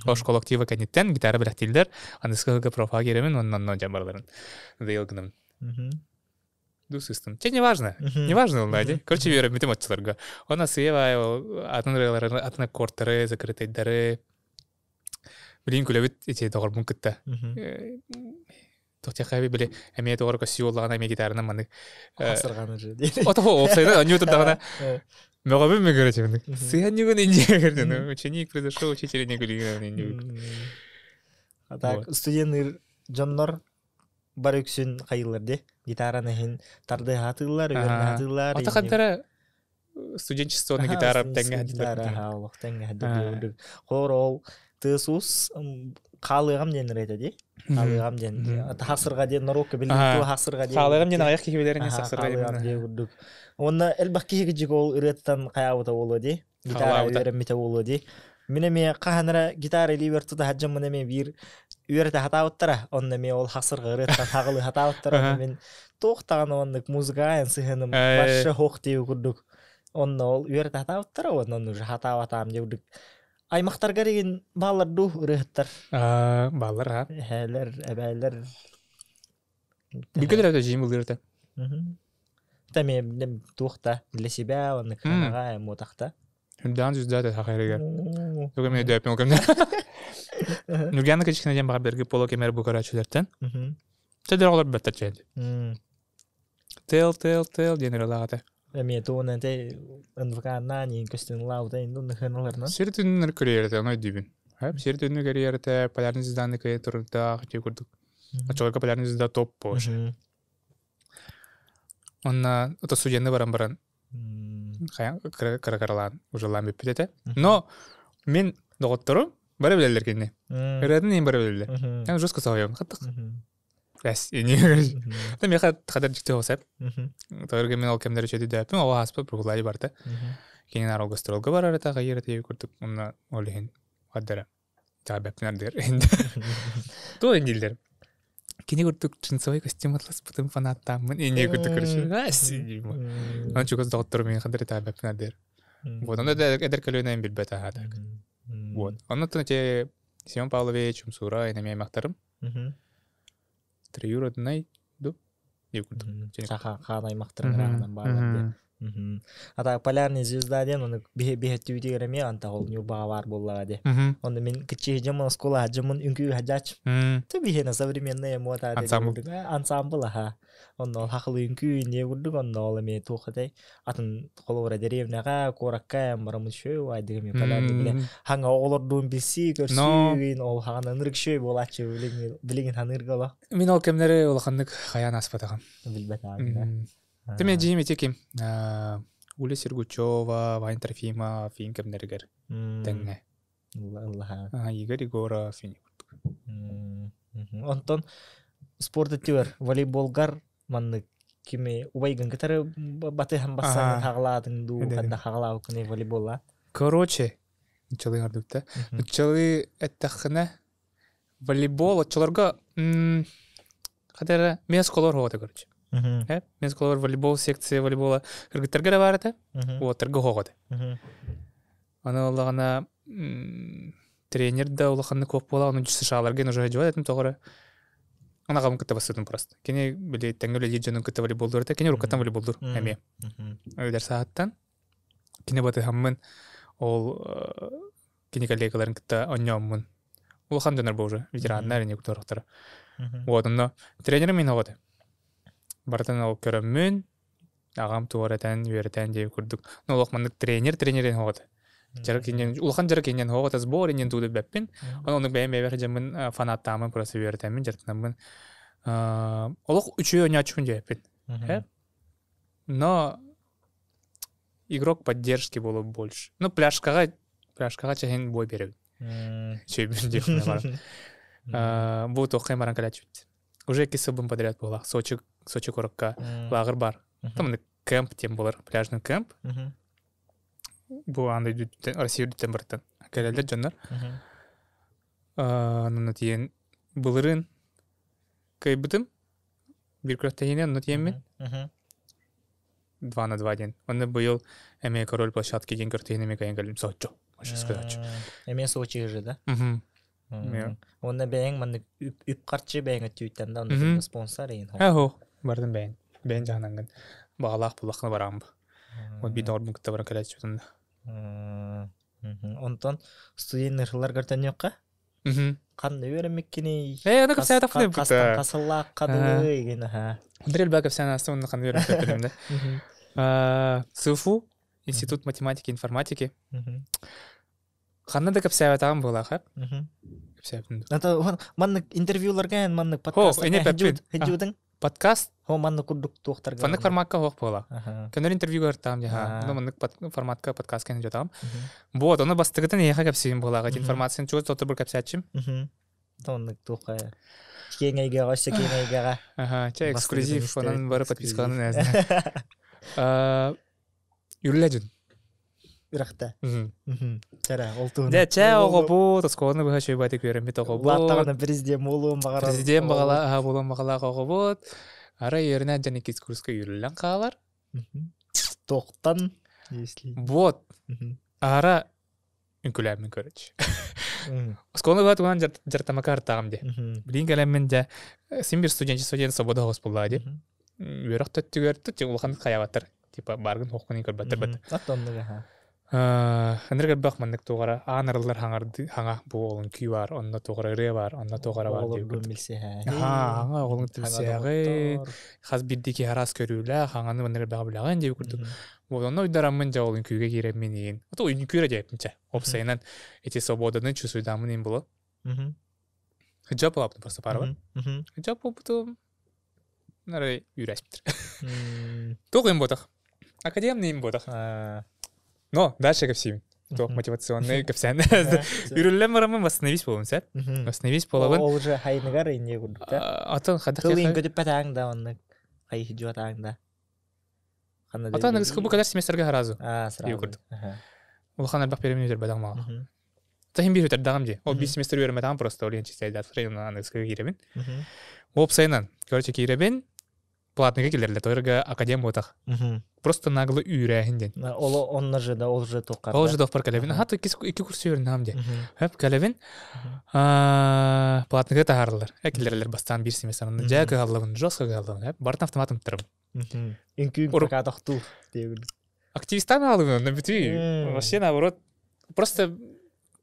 Ол школа актива кэнниттэн гитара бэлэхтииллэр. Аныскыга профа киирэбин, оннон онно дьон барыларын. Надоел гынам. Дусыстым. Че, не важно. Не важно ол Надя. Короче, үөрэммитим оччолорго. Онно сыйа атын ырыалары, атын аккордтары, закрытыйдары. Билин күлэбит ити доҕорбун кытта. Тохтяхаби били эмиэ доҕор көссүү буоллаҕына эмиэ гитаранан маннык Хасырҕаны же Ото опсайда анньуу турдаҕына мөҕөбүн мөгөрө чебинник. Сыһанньыгын инженер ученик произошел учитель не күлүгүн. А так студенттер дьоннор бар үксүн хайылар де гитараны иһин тарды хатыылар үөрэнэ хатыылар Ата хантара студенчествоны гитара тэҥҥэ гитара олох тэҥҥэ хаддыр хор ол тыас-уус хаалыаҕам диэн ырыата дии хаалыаҕам диэн хасырга диэн норуокка билин хасырга диэн хаалыаҕам диэн аҕыйах киһи билэрин сахсырга диэн курдук уонна элбэх киһи кижик ол ырыаттан хайаабыта буолуо дии гитара үөрэммитэ буолуо дии. Мин эмиэ хаһан эрэ гитара илиибэр тута сылдьаммын эмиэ биир үөрэтэ сатаабыттара. Онно эмиэ ол хасырга ырыаттан хаҕылыы сатаабыттара. Онно мин туох даҕаны оннук музыка сыһыаным вообще суох диэбит курдук. Онно ол үөрэтэ сатаабыттара уонна онно уже сатаабатаам диэ курдук. Аймахтаргар игин бааллар дуу ырыаһыттар? Бааллар аа. Эһээлэр, эбээлэр. Билгэ төрөөтө дьиим ылыыр этэ. Та мен туох да для себя оннук ханаҕа эмотахта. Үрдээн звезда сахарыгар. Туга мен өйдөөппүн ол кэмнэ. Нургана кичкине диэн баҕар берги поло кемер бу көрөөччүлэртэн. Тэдэр олор бэттэр чэйди. Тел тел тел диэн ырылаҕата. Эмиэ тугунан те НВК-наан иин көстөн лаабыта ин дунна хыналарынан. Сир түннүр көрүөрэтэ ону өйдүүбүн. Сир түннү көрүөрэтэ полярный звезданы кыйа турдаах дии курдук. Оччолорго полярный звезда топ позже. Онна ото студенты баран баран кыра-кыралаан ужалаан бүппүт этэ. Но мин доҕотторум бары билэллэр кинини. Ырыатын иһин бары билэллэр. Я жестко соһуйабын хаттык. Эс ини. Та меха хадar дьикти хосеп. Тоорга мен ол кэмнэр үчөдү дөпүн оҕо ааспыт бургулай барта. Кинин арал гастролга барар это хайыр это курдук онна ол иһин хаддара. Чаабэппин ардыгар Туох иннилэр? Кини курдук джинсовай костюм атласпытым фанаттааммын инние курдук короче. Аны чугас доҕотторум миин хандар итаабэппин ардыгар. Вот, онно эдэр көлүөнэм билбэт аһаа так. Вот. Оннуттан эти Семен Павлович, Умсура, инэмиэ аймахтарым. Троюродный ду Саха хаан аймахтарын ыраахынан бааллар диэн. Ата полярный звезда диэн ону биһэттибитигэр эмиэ антах ол Ньурбаҕа баар буоллаҕа дии. Онно мин кичи дьоммун оскуола дьоммун үҥкүү хаджач. Ты биһиэнэ современная мода Ансамбл. Ансамбл аха. Онно ол хахылы үҥкүү инниэ курдук онно ол эмиэ туох этэй атын холобура дэриэбинэҕэ куоракка бараммыт шөй айдыгым полярный биле хаҥа оҕолордуун билсии көрсүү ол хаҕан ынырык шөй буолааччы билигин ханыырга олох. Мин ол кэмнэри улаханнык хайаан ааспатаҕым. Билбэт аҕам. Ты мен дьиим ити ким? Уля Сергучева, Ваня Трофимов фин кэмнэригэр тэҥҥэ. Игорь Егоров фин Онтон спорт өттүгэр волейболгар маннык кими убайгын кытары батыһан бассан хаҕалаатыҥ дуу ханна хаҕалаабыккыный волейболла? Короче, нуччалыы оҥордубут да. Нуччалыы эттэххинэ волейбол оччолорго хата мен осколор оҕото короче. Мен осколор волейбол секция волейбола кыргыттарга эрэ баар этэ, уолаттарга оһох этэ. Аны оллаҕына тренер да улаханнык куох буола, ону США-ларга уже дьуот этим тоҕо эрэ. Аны аҕабын кытта бастытым просто. Кини били тэҥҥэ үлэлиир дьонун кытта волейболдуур этэ. Кини уруккаттан волейболдуур эмиэ. Өлөр саһаттан. Кини батыһаммын ол кини коллегаларын кытта онньооммун. Улахан дьоннор бу уже ветераннар ини куторохторо. Вот онно тренерим мин оҕото. Барытын ол көрөммүн, аҕам туора этэн, үөрэтэн диэби курдук. Ну олох маннык тренер тренерин оҕото. Дьарык иннин, улахан дьарык иннин оҕото сбор иннин тууду бэппин. Оны оннук бэйэм бэйэбэр дьаммын фанаттаамын просто үөрэтэммин, дьарыктанаммын. Олох үчүгэй оонньооччубун диэппин. Но игрок поддержки было больше. Ну, пляжкаҕа Пляжкаҕа чэһин бой биэрэбин. Чөйбүн диэхпинэ баран. Бу туоххай баран кэлээччибит. Уже иккис сылбын подряд буолла. Сочи, Сочи куоракка лааҕыр бар. Там кэмп диэн буолар, пляжный кэмп. Бу аан дойду Россия үрдүттэн барыттан кэлэллэр дьоннор. Онно тиийэн былырыын кыайбытым. Биир күрэхтэһиини онно тиийэммин. 2 на 2 диэн. Онно быйыл эмиэ король площадки диэн күрэхтэһиини эмиэ кыайан кэллим. Соччо. Можно сказать. Эмиэ Сочи же, да? Уонна бэйэҥ маннык үп-харчы бэйэҥ өттүттэн да онно спонсор иин. Аһо, бардым бэйэҥ. Бэйэҥ дьаһанаҥҥын. Баҕалаах буллаххына бараҕын бу. Вот биир доҕорбун кытта баран кэлээччибит онно. Онтон студеннар сылларгар төннүөххэ? Ханна үөрэммиккиний? Ээ, аны кэпсээтэх Хастан хасыллаахха дылы игин аха. Андрей элбэх кэпсээн ааста уонна ханна үөрэммиппин да. ЦФУ, Институт математики и информатики. Ханна да кэпсээбэтэҕим буолаах, э? Кэпсээбитим. Ата маннык интервьюларга эн маннык подкастка хеджутың? Подкаст? Хо маннык курдук туохтарга. Маннык форматка хоох буола. Көнөр интервьюга ыртаам дьаха. Ну маннык форматка подкастка хеджутаам. Вот, ону бастыгытын эйиэхэ кэпсиим буолаах. Информацияны чугас тоттор бір кэпсээччим. Оннук туохха киэҥ эйгэҕэ өссө киэҥ эйгэҕэ. Аха, чэ эксклюзив, онон бары подпискаланын Юрля дьон. Үрэхтэ. Чэрэ, ол туһунан. Дьэ, чэ, оҕобут, оскуоланы быһа чөйбатык үөрэммит оҕобут. Улааттаҕына президент буолуон баҕарар. Президент баҕала, буолуон баҕалаах оҕобут. Арай үөрэнэн дьон иккис курска үүрүллэн хаалар. Тоқтан, если. Вот. Ара үҥкүлээммин короче. Оскуоланы быһа туһунан дьартамака артаҕым дии. Билигин кэлэммин дьэ, син бир студенчество диэн свобода оҕус буоллаҕа дии. Үөрэх төттүгэр улахан хайаабаттар. Типа баргын хоққун көрбөттөр бат. Аттоннуга. Ынырык элбэх маннык туоҕара аан арыллар хаҥарды хаҥа бу олун күү бар, онно туоҕара ырыа бар, онно туоҕара бар диэбит. Билсиһэ. Хаҥа оҕолун билсиһэҕин, хас биирдии киһи араас көрүүлээх, хаҥаны маннык элбэҕи билэҕин диэбит курдук. Вот онно уйдараммын дьэ ол үҥкүүгэ киирэммин иин. Ото үҥкүүрэ диэппин чэ. Опсайынан эти свободаны чувствуйдааммын иин було. Хыджап буолаппын просто парабын. Хыджап буолбутум Нары үүрээспиттэр. Туох им ботах. Академный им ботах. Но дальше кэпсиим. Туох мотивационный кэпсээн. Үрүллэн бараммын восстановись буолабын сэр. Восстановись буолабын. Ол уже хайныгар инне курдук да. Атын хадах Тылын көтүппэтээҥ да оннук хайыһдьуотааҥ да. Атын аныгыскы бу кэлэр семестрге сразу. А, сразу. Улахан элбэх перемен үтэрбэтэх маа. Таһин биир үтэрдэҕим дии. Ол биир семестр үөрэммэтэҕим просто ол иһин чистайдаат аныгыскыга киирэбин. Уопсайынан, короче, киирэбин, платныйга киллэрэллэр, тойорга академ буотах. Просто нагло үүрээһин диэн. Ол онно же да, ол же туоххар. Ол же туохпар кэлэбин. Аха, икки курс үөрэнэҕим дии. Хөп, кэлэбин. Платныйга таһаараллар. Киллэрэллэр бастаан биир семестр. Дьэ кыһаллабын, жестко кыһаллабын. Бартан автоматым туттарым. Үҥкүүҥ пока тохтуур диэбин. Активистан аалыгын, онно бүтүү. Вообще наоборот, просто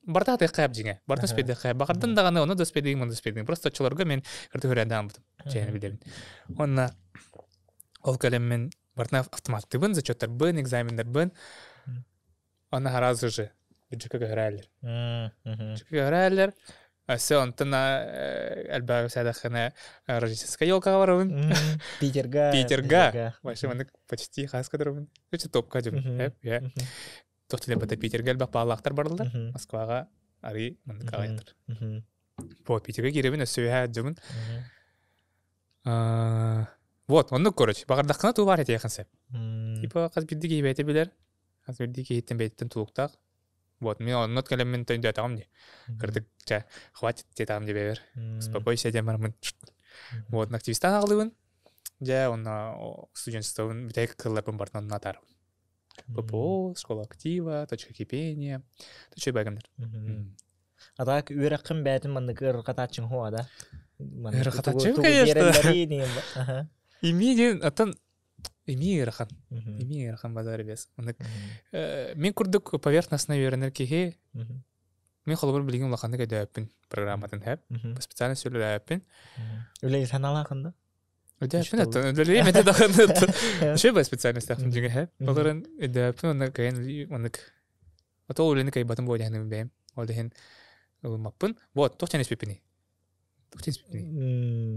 барта атыахха дьиҥэ. Барта спейдиэххэ. Баҕардан даҕаны ону да спейдиҥ, ону да спейдиҥ. Просто оччолорго мен кырты көрөөндөөн бутум. Чэйни билэбин. Онна ол кэлэммин бартына автоматтыбын, зачеттарбын, экзамендарбын. Онно сразу же бюджекка көһөрөөллөр. Бюджекка көһөрөөллөр. Өссө онтон элбэҕи сэдэххинэ рождественская елкаҕа барабын. Питерга. Питерга. Вообще маннык почти хаска турабын. Өчө топка дьум. Тохтулер бата Питерге элбэх баалаахтар бараллар. Москваҕа арый маннык аҕайдыр. Вот Питерге киирэбин өссө үһэ дьумун. Вот, оннук короче. Баҕардаххына туу баар этиэхин сөп. Типа хас биирдии киһи бэйэтэ билэр. Хас биирдии киһиттэн бэйэтиттэн тулуктаах. Вот, мен онно кэлэммин төйдөтөҕүм дии. Кырдык, чэ, хватит диэтэҕим дии бэйэбэр. Успокойся диэн бараммын. Вот, активистаан аҕалыбын. Дьэ, онно студенчествобын бүтэһик кылларбын барытын онно атаарабын. ППО, школа актива, точка кипения. Точка бэгэмнэр. А так үөрэххин бээтин маннык ыарырҕатааччыҥ хуа да? Ыарырҕатааччым, конечно. Ими диэн, оттон Эмиэ ыарахан. Эмиэ ыарахан базар без. Оннук мин курдук поверхностно үөрэнэр киһи мин холобур билигин улаханнык өйдөөппүн программатын хэп. По специальности үлэлээппин. Үлэ санаалаахын да? Өйдөөппүн оттон үлэлиим этэ даҕаны. Үчүгэй по специальностаахпын дьиҥэ хэп. Олорон өйдөөппүн онно кыайан оннук Ото ол үлэни кыайбатым буо диэхиним бэйэм. Ол иһин ылыммаппын. Вот, туох диэн испиппиний?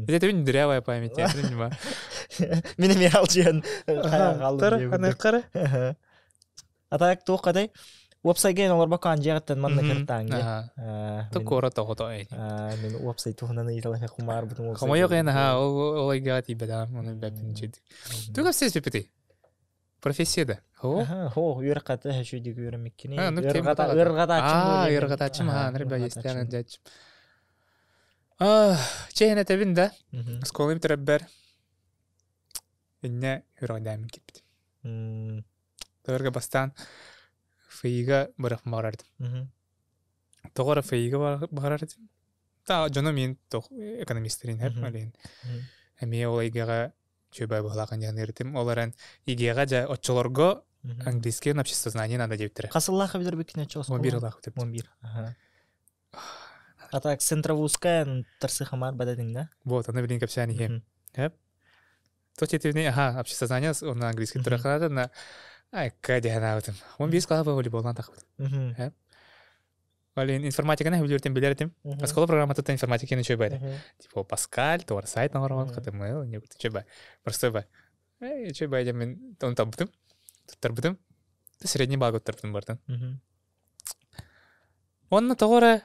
Это мин дырявая память, я понимаю. Мин эмиэ алчыйан хааллым. А так туох хатай? Уопсайга олорбокко дьиэҕиттэн манна кыртаан То куорат оҕото Мин уопсай туһунан ыйыталаһа кумаарбытым. Хомойуох иһин аха ол эйгэҕэ тиийбэтэҕим ону билбэппин чүйдүк. Туга сеспиппитий? Профессия да. Хо? Хо, үөрхата хэшүйдик үөрэмиккини. Ырҕатааччым. Аа, ырҕатааччым аа, нырба естяна дьааччым. Чэйэн этэбин да. Оскуолам төрөббөр инне үрэҕдээмин киирбитим. Тыырга бастаан ФИга бырахмарар этим. Тоҕо эрэ ФИга баҕарар этим. Та дьоно мин тох экономистерин хэп малин. Эмиэ ол эйгэҕэ чөбө быһылаах диэн этим. Ол эрэн ИГЭҕэ дьэ оччолорго английский обществознание надо диэбиттэрэ. Хасыллаах эбитэр бүккүнэ чос. 11 ылаах бүтүп. 11. Ага. А так центровузская тарсыхамар бададың да? Вот, аны билин кэпсээн иһиэм. Хэп. То тетивни, ага, обществознание на английский тураханада на ай, кадианаабытым. 15 класс волейболдан тахбытым. Хэп. Валин информатиканы билертен билер этим. Оскола программата информатиканы чөй байды. Типа Паскаль, туар сайт оҥорон, HTML, не чөй бай. Простой бай. Эй, чөй бай мен оны табытым, туттарбытым. Средний балл туттарбытым бартан. Онно тоҕо эрэ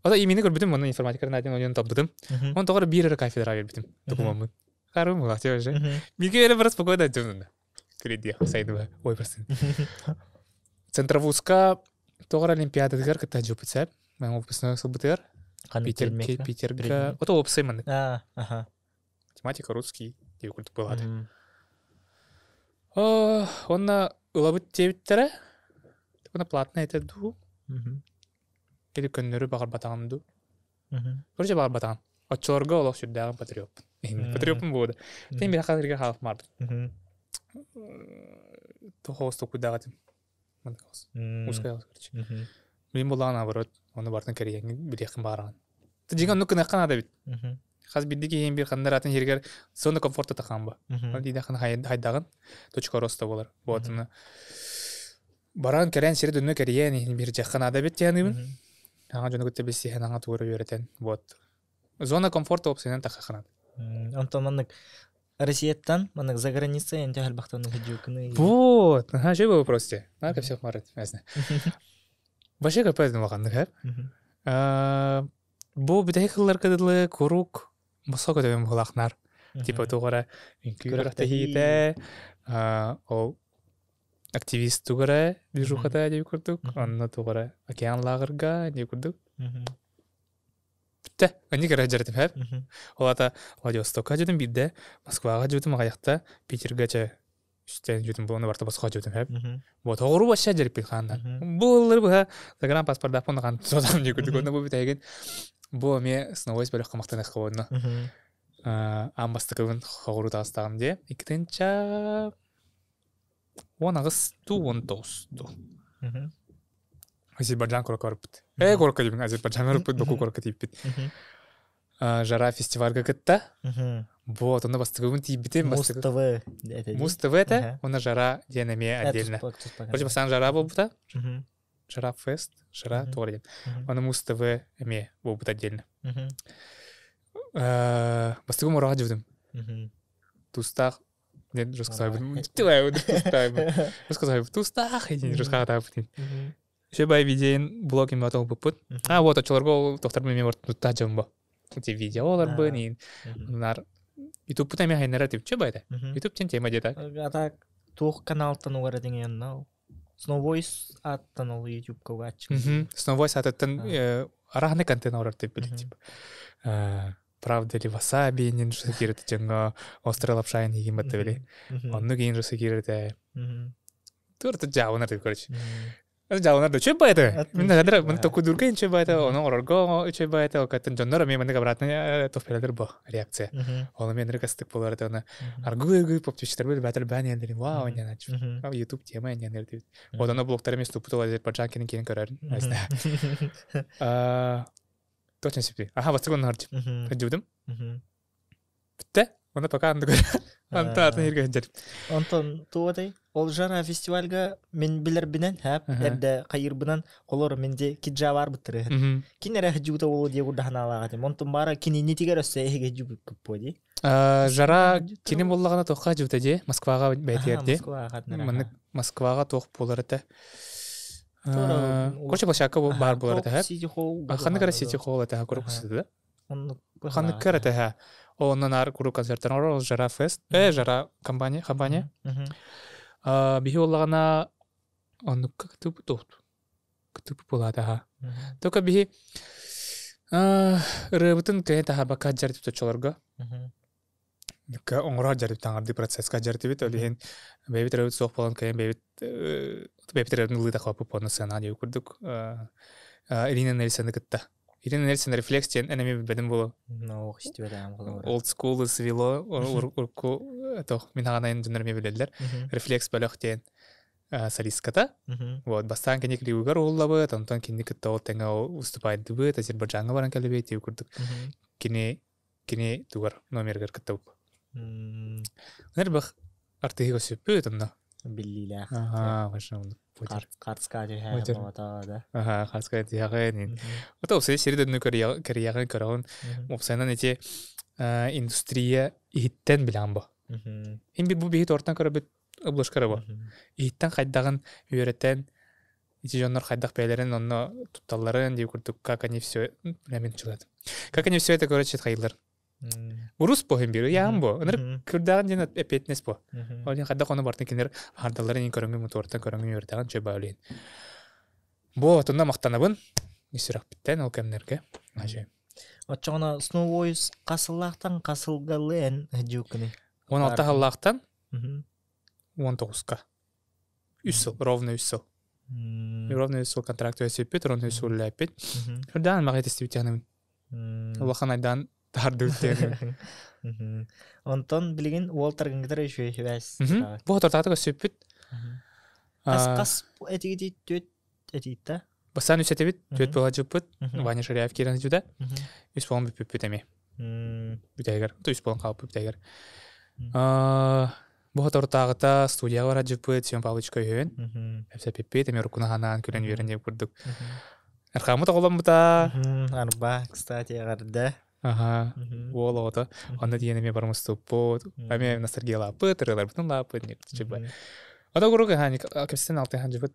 Ото имени көрбүтүм, онно информатикарын один ойон табытым. Он тоҕо эрэ биир эрэ кафедра бербитим докумоммун. Харым улаачы уже. Биге эрэ бара спокойно дьонунна. Кредия сайдыба. Ой, просто. Центровузка тоҕо эрэ олимпиадатыгар кытта жупут сәп. Мен выпускной сылбытыгар. Питер, Питерга. Ото опсай маннык. Математика, русский диye курдук буолааты. Онно ылабыт диэбиттэрэ. Онно платный этэ дуу. Или көннөрү баҕарбатаҕым дуу. Короче, баҕарбатаҕым. Оччолорго олох сүрдээҕин патриоппун. Патриоппун буолда. Тем били хатырга хаалмаардым. Тоҕо токуйдаах этим. Узкая короче. Билим буоллаҕа наоборот, ону бартын кэрийэҥҥин билиэххин баҕараҕын. Дьиҥэ оннук гыныахха наада эбит. Хас биирдии киһи биир ханна атын сиригэр зона комфорта тахаан ба. Ол диидэххин хайдаҕын точка роста буолар. Вот баран кэлэн сири дөннө кэрийэн иһин биир дьахха наада эбит диэханыыбын. Аҥа дьону кытта билсиһэн аҥа тугу үөрэтэн. Вот. Зона комфорта опсайынан тахахха наада. Онтон маннык Россияттан маннык за границей энте элбахтан хадьюкны. Вот, ага, что вы вопросите? Надо всех марат, ясно. Вообще капец улаханнык хэп. Бу бүтэһик сылларга дылы куруук босхо көтөбүн быһылаахнар. Типа тугара үҥкүү күрэхтэһиитэ, ол активист тугара движухата диэби курдук, онно тугара океан лааҕырга диэби курдук. Бүттэ. Они кэрэ дьэрэтим хэп. Ол ата Владивостокка дьүтүм биирдэ, Москваҕа дьүтүм аҕайахта, Питергэ чэ үстэн дьүтүм буолан барта босхо дьүтүм хэп. Вот оҕуру вообще дьэриппит хааннан. Бу ыллары быһа загран паспордаахпын хаан сотам дии курдук онно бу бүтэһигин бу эмиэ сновой бөлөххө махтаныахха уонна аан бастакыбын хоҕуру таҕыстаҕым дии. Иккитинчэ 18 туу 19 туу. Азербайджан куракка барыппыт. Э, куракка диибин, Азербайджан барыппыт, Баку куракка тиийбит. Жара фестивальга кытта. Вот, онно бастыгыбын тиийбитим. Муз ТВ. Муз ТВ это, онно Жара диэн эмиэ отдельно. Короче, бастаан Жара буолбута. Жара фест, Жара туох диэн. Онно Муз ТВ эмиэ буолбут отдельно. Бастыгым ураҕа дьыбытым. Тустаах Нет, рассказывай. Рассказывай. Тустаах рассказывай. Все бай видеин блог им атол буппут. А вот очолорго тохтар мен бар тутта жомбо. Эти видеолар бы нар YouTube пута мен хайнара тип че байда. YouTube тен тема де так. А так туох каналтан угара деген нау. Snow аттан ол YouTube кугаччы. Snow Voice аттан арахны контент орар тип билет тип. Правда ли васаби нин жусакирete дьоҥҥо острый лапшайн игин батта били. Онну кийин жусакирete. Тур жаабынар деп короче. Жаабынар да үчүгэй баайта. Мин хадыр мын токудурга үчүгэй байта, ону оҥорорго үчүгэй байта, окаттан дьоннор эмиэ маннык обратно тофпелер бо реакция. Ол эмиэ нырык астык болар это она аргы поптичтер бил бәтер бән ендер вау не нач. YouTube тема не нер Вот оно блогтар эмес тупутул Азербайджан кенин кенин көрөрүн. Точно сипти. Аха, бастык онно харчы. Хадьыбытым. Бүтте. Оны пока анды көр. Анта атын ирге хадьар. Онтон туотай ол жара фестивальга мен билербинен хап эрде кайырбынан холор менде киджа бар быттыры. Кин эре хадьыбыта болу дие курдахан алаға Онтон бара кини нитигер өссө эһиге хадьыбыт көппо ди. Жара кини боллагана тоққа хадьыбыта ди. Москваға бәйтер ди. Москваға тоқ болар это. Короче, площадка баар буолар этэ. City Hall. Ханнык эрэ City Hall этэ, куруук да? Ханнык эрэ этэ. Онон аар куруук концерттар оҥорор Жара Фест. Жара компания, компания. Биһи буоллаҕына оннукка кытыбыт кытыбыт буолаата. Только биһи ырыабытын кыайан таһаарбакка дьарытып оччолорго. Оҥоро дьарып таҥардыы процесска дьарытыбыт. Ол иһин бэйэбит ырыабыт суох буолан кыайан бэйэбит бэйэбит ырыабытын ылыы тахаппыт уонна сыана диэбит курдук Ирина Нельсоны кытта. Ирина Нельсон рефлекс диэн эн эмиэ билбэтим буолуо. Ох, истибэтээм холобура. Old school свело урукку тох мин хаҕанайын дьоннор эмиэ билэллэр. Рефлекс бөлөх диэн солистката. Вот, бастаан кини клибыгар уһуллабыт, онтон кинини кытта ол тэҥэ выступайдыбыт, Азербайджаҥҥа баран кэлэбит диэбит курдук. Кини кини тугар номергар кыттабыт. Нербах артыһы көсүппүт онно. Биллиилээх. Аха, конечно. Хартска түһэҕин болото да. Аха, хартска түһэҕин. Ото опсай сири дөннү көрүйэҕин көрөҕүн. Опсайынан ити индустрия иһиттэн билэҕин бу. Хин бу биһи тортан көрөбүт обложкара бу. Иһиттэн хайдаҕын үөрэтэн ити дьоннор хайдах бэйэлэрин онно тутталларын дии курдук как они все мен чылат. Как они все это короче хайылар. Урус бо хим бир яам бо. Ыныр күрдәгән ден эпетнес бо. Ол хайдах оны бартын кинер хардаларын ин көрөңгү мотортан көрөңгү үөрдәгән чөй баалин. Бо тунна мактанабын. Исүрәк биттен ол кемнерге. Ажы. Оччоҕуна Snow Voice хасыллаахтан хасылгалы эн жууккуный. 16 халлаахтан 19-ка. Үс сыл, ровно үс сыл. Ровно үс сыл контракт өсүппүт, ровно үс сыл үлэлээппит. Үрдээн маҕай тестибит тиһаныбын. Улахан айдаан таһардыбыт диэн. Онтон билигин уол таргынгытар үчүгэй сибээс. Бу тортаатык өссүппүт. Хас хас этигити түөт этиитта? Бастаан үс этибит, түөт буоладжыппыт. Ваня Ширяев киирэн сылдьыбыта. Үс буолан бүппүппүт эмиэ. Бүтэһигэр, то үс буолан хаалбыт бүтэһигэр. Бу соторутааҕыта студияҕа бараджыппыт Семен Павловичка үһүөн. Эпсэппиппит, эмиэ уруккуну ханаан күлэн үөрэн диэн курдук. Архааммыт оҕоломмута. Арба, кстати, эҕэрдэ. Аха, уол оҕото. Онно тиийэн эмиэ барымыстыппыт. Эмиэ ностальгиялааппыт, ырыаларбытын лааппыт. Ото куруук кэпсэтэн алтыһан дьыбыт.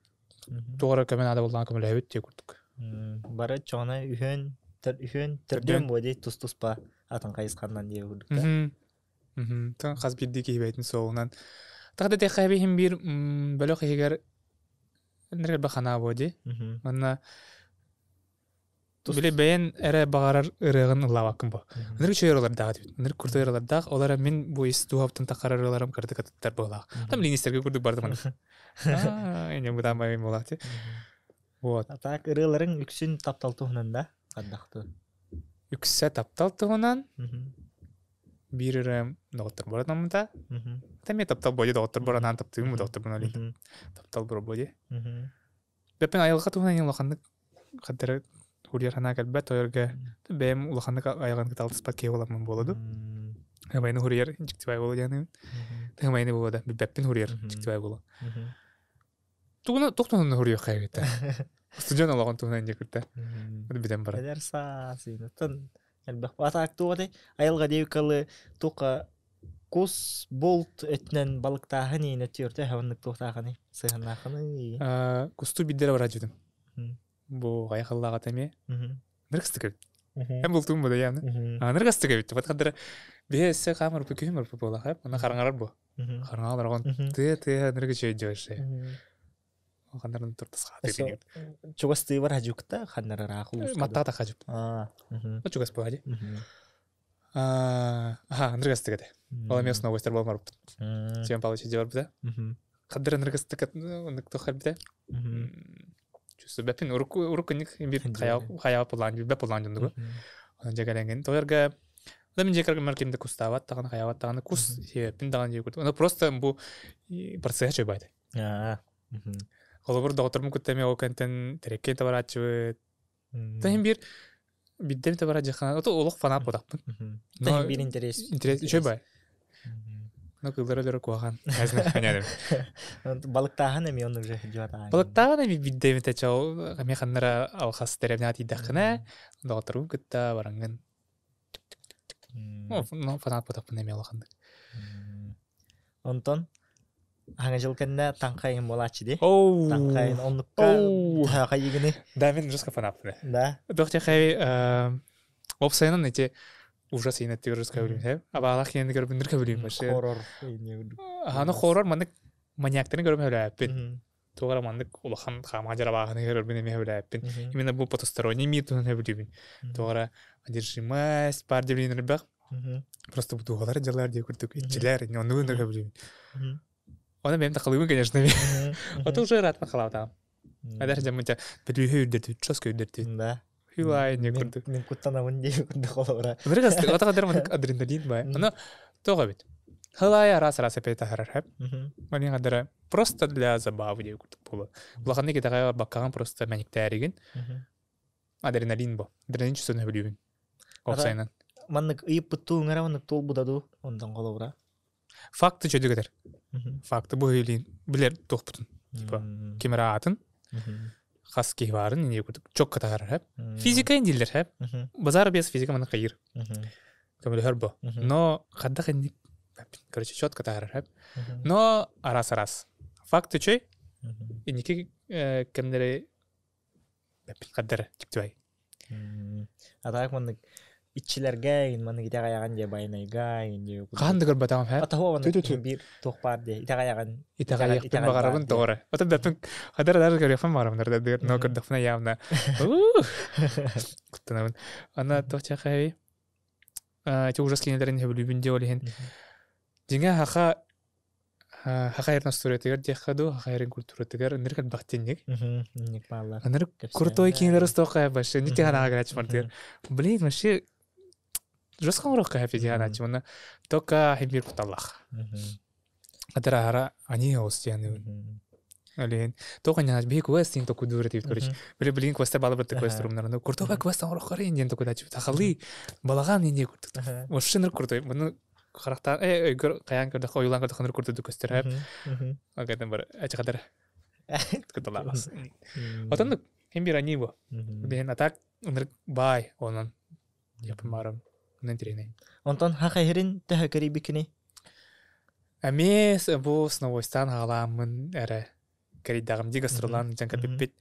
Туох эрэ көмө наада буоллаҕына көмөлөһөбүт диye курдук. Бары чоҕуна үһүөн үһүөн төрдүөн буо дии тус-туспа атын хайысханнан диye курдук да. Хас биирдии киһи бэйэтин суолунан. Тахда диэххэ иһин биир бөлөх иһигэр нэргэ ханаа буо дии. Манна Били бэйэн эрэ баҕарар ырыаҕын ыллаабаккын бу. Ынырык үчүгэй ырыалардаах этибит. Ынырык крутой ырыалардаах. Ол эрэ мин бу ис дууһабыттан таххарар ырыаларым кыратык атыттар буолаах. Там лиинистэргэ курдук бардым аны. Аа, бытаан байым буолаах ти. Вот. А так ырыаларыҥ үксүн таптал туһунан да? Хардахты. Үксэ таптал туһунан. Биир ырыам доҕоттор боратаммыта. Та мен таптал боди доҕоттор боранаан таптыым доҕоттор олин. Таптал боро боди. Бэппин айылҕа туһунан улаханнык хантара хурьер санаа кэлбэт тойорго бэйэм улаханнык айылҕаны кытта алтыспат киһи буоламмын буола ду. Тыһымайны хурьер дьиктибай буолуо диэханыбын. Тыһымайны буолуо да билбэппин хурьер дьиктибай буолуо. Тугуна туох туһунан хуруйуохха эбит Студент олоҕун туһунан дьэ кытта бүтэн баран. Эдэр саас оттон элбэх. Атаак туох этэй? Айылҕа диэбиккалы туохха кус булт өттүнэн балыктааһын иин өттүөртэ хабыннык туохтаахыный сыһаннаахыный Кустуу биддere барар дьүтүм. Бу хайа халлааҕа эмиэ. Ныргастык эбит. Эн бултуум бу да яны. Ныргастык эбит. Бат хаддара биһи эссе хаамар бу күһүм бу буолаха. Онна хараҥарар бу. Хараҥалар оҕон тыа тыа ныргы чөй дьөшсе. Ханнарын туртас хааты. Чугас тыыбар хажукта ханнарар улууска. Маттаата хажуп. Чугас бу хади. Аха, ныргастык этэ. Ол эмиэ основойстар буолан барбыт. Семен Павлович дьэ барбыта. Хаддара ныргастык оннук туох кэлбитэ. Чувствую бэппин урук урук күннүк бир хаяа пулаан билбэт пулаан дьондугу. Онон дьэ кэлэҥҥин тоҕойорго да мин дьиэ кэргэммэр ким да кустаабат даҕаны хайаабат даҕаны кус сиэппин даҕаны дии курдук. Ону просто бу процесс чуйбайт. Холобур доҕотторбун кытта эмиэ ол кэнтэн тэрэккэй табарааччыбыт. Таһин биир биддем табара дьахана ото олох фанат ботахпын. Но биир интерес. Интерес үчүгэй бай. Но кыллара өлөрө куһаҕан. Балыктааһын эмиэ оннук же дьуотаан. Балыктааһын эмиэ биддем этэ чау эмиэ ханнара алхас дэриэбинэҕэ тиийдэххинэ доҕотторгун кытта бараҥҥын ну фанат ботахпын эмиэ улаханнык. Онтон Аһаҥа дьыл кэннэ таҥха иһин буолааччы дии. Таҥха иһин оннукка хайыгыны. Да, мин жестко фанаппын. Да. Дохтехай опсайынан эти ужас иһин эттигэр жестко көрүм. Абаалах иһин көрбүннэр көбүлүүм вообще. Хоррор. Аны хоррор маннык маньяктарын көрөм хөлөөппүн. Туох эрэ маннык улахан хаамаа дьарабааһыны көрөрбүн эмиэ сөбүлээппин. Именно бу потусторонний мир туһунан сөбүлүүбүн. Туох эрэ одержимость бар диэбин элбэх. Просто бу дууһалар дьалар диye курдук иччилэр оннугун да сөбүлүүбүн. Оны бэйэм тахалыыбын, конечно. Ото уже ыраатан халаабатаҕым. Эдэр дьаммын бүлүүһү үрдэрдибит, чоско үрдэрдибит. Да. Хилай не курдук. Мин куттанабын диye курдук холобура. Ынырык астык, ата кадыр маннык адреналин бай. Аны тоҕо эбит. Хылай араас-араас эпей таһарар хэп. Мани кадыра просто для забавы диye курдук буолу. Улаханнык итэҕэ барбаккаҕын просто мэниктээригин. Адреналин бу. Адреналин чувствуну сөбүлүүбүн. Опсайынан. Маннык ыйыппыттуу ыҥыра маннык туолбута дуу онтон холобура. Факты чөдүк этэр. Факты бу илин билэр туохпутун. Типа ким эрэ аатын, хас киһи баарын иние курдук чокка таһарар хэп. Физика дииллэр хэп. Базар без физика маны хайыр. Көмөлөһөр бу. Но хаддах инник короче четко таһарар хэп. Но арас-арас. Факт үчүй. Инники кэмнери хаддара дьиктибай. А так маннык иччилэргэ маннык итэҕэйэҕин диэ байанайга диэ Хаһан да көрбөтөҕүм һэ. Атаһуо маннык биир туох баар диэ итэҕэйэҕин Итэҕэйиэхпин баҕарабын тоҕо Ото бэппин хадара даже көрүөхпүн баҕарабын дардыр но көрдөхпүнэ явно куттанабын. Ана туох чахай эти ужас кинилэрин сөбүлүүбүн диэ ол иһин. Дьиҥэ хаха Саха эрин остуоруйатыгар диэххэ дуу, саха эрин культуратыгар ынырык элбэх тинник. Инник бааллар. Ынырык крутой кинилэр устуохха вообще не тиһанаҕа грач мартыгар. Блин, вообще жестко оҥоруохха хэппи тиһанааччы уонна только химбир куталлах. Атара они оус диэн Олен тоқ ньаас биһи квест диэн токудуур этибит короче. Били билигин квестер баалы бытты квест румнар. Куртуга квест оҥороххор диэн токудааччы. Сахалыы балаҕан диэн курдук. Вообще ныр крутой. Муну харахтаан э өйгөр хайаан көрдөх ойуулаан көрдөх ыныр курдук көстөр хэп агатан бар ачахадар кыталаабас отоннук хим бир они бу биһин атак ынырык баай онон япымарым онон тиреней Онтон хахайырын төһө кэрийбиккиний? Эмиэ бу сновостан хаалааммын эрэ кэрийдэҕим дии гастроллаан дьан кэлбиппит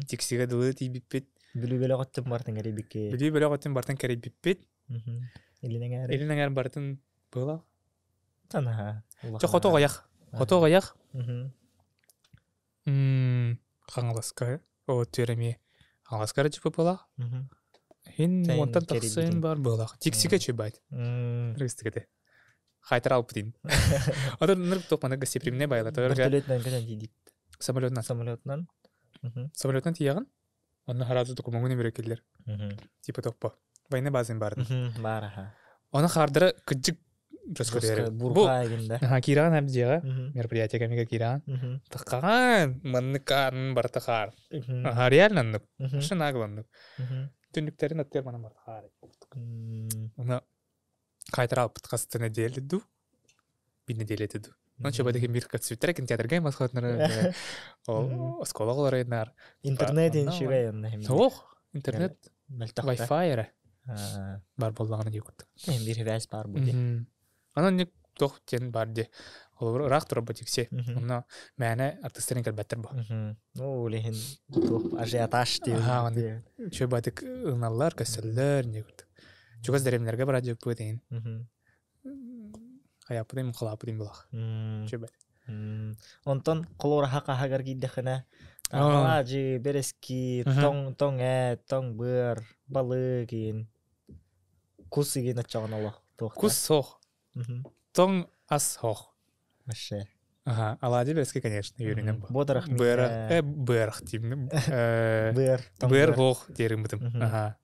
тиксигэ дылы тиийбиппит Бүлүү бөлөх өттүн бартын кэрийбикки. Бүлүү бөлөх өттүн бартын кэрийбиппит Илин эҥээр. Илин эҥээр барытын быһыылаах. Танаһа. Чэ хоту аҕыйах. Хоту аҕыйах. Хаҥаласка о түөр эмиэ Хаҥаласка эрэ чупа быһыылаах. Иһин уонтан тахсыын бар быһыылаах. Тиксигэ чуйбайт. Рыстык Хайтар алпытын. Ото нырк туох маннык гостеприимнэй байылатыгар. Вертолетынан көтөн тиийдик. Самолетынан. Самолетынан. Самолетынан тиийэҕин. Онно хараату докумуоҥун эмиэ киллэр. Типа топпо. Война базын баарын. Баар аха. Оны хаардара кыдьык жестко Бу Аха киираҕын һэм дьиэҕэ мероприятие кэмигэр киираҕын. Таххаҕан маннык хаарын барыта хаар. Аха реально оннук. Вообще нагло оннук. Түннүктэрин аттыгар манан барыта хаар. Оны Кайтаралпыт хаста неделя ду? Бир неделя ду. Ну, чего таким мир катсүттэр кинотеатрга масхатнары ол оскуола олоройнар. Интернет иншүгэй онно Суох, интернет Wi-Fi эрэ бар буоллаҕына дии курдук. Биир сибээс баар бу дии. Онон ник туох диэн бар дии. Холобур ыраах турар бу тикси. Онно мээнэ артыыстарын кэлбэттэр бу. Ну, ол иһин туох ажиотаж дии. Үчүгэй баатык ылыналлар, көссөллөр, не курдук. Чугас дэриэбинэлэргэ барар дьыппыт иһин. Хайааппыт иһин, халааппыт иһин булах. Үчүгэй Онтон холуораха хаһагар киирдэххинэ алаадьы, бэрэски, тоҥ тоҥ эт, тоҥ быар, балык иин, кус игин оччоҕуна олох туох Кус суох. Тоҥ ас суох. Вообще. Ага, алаадьы бэрэски, конечно, үөрүнэн бу. Буодарах Быара, быарах диим. Быар, Быар хоох диэрим бытым. Ага.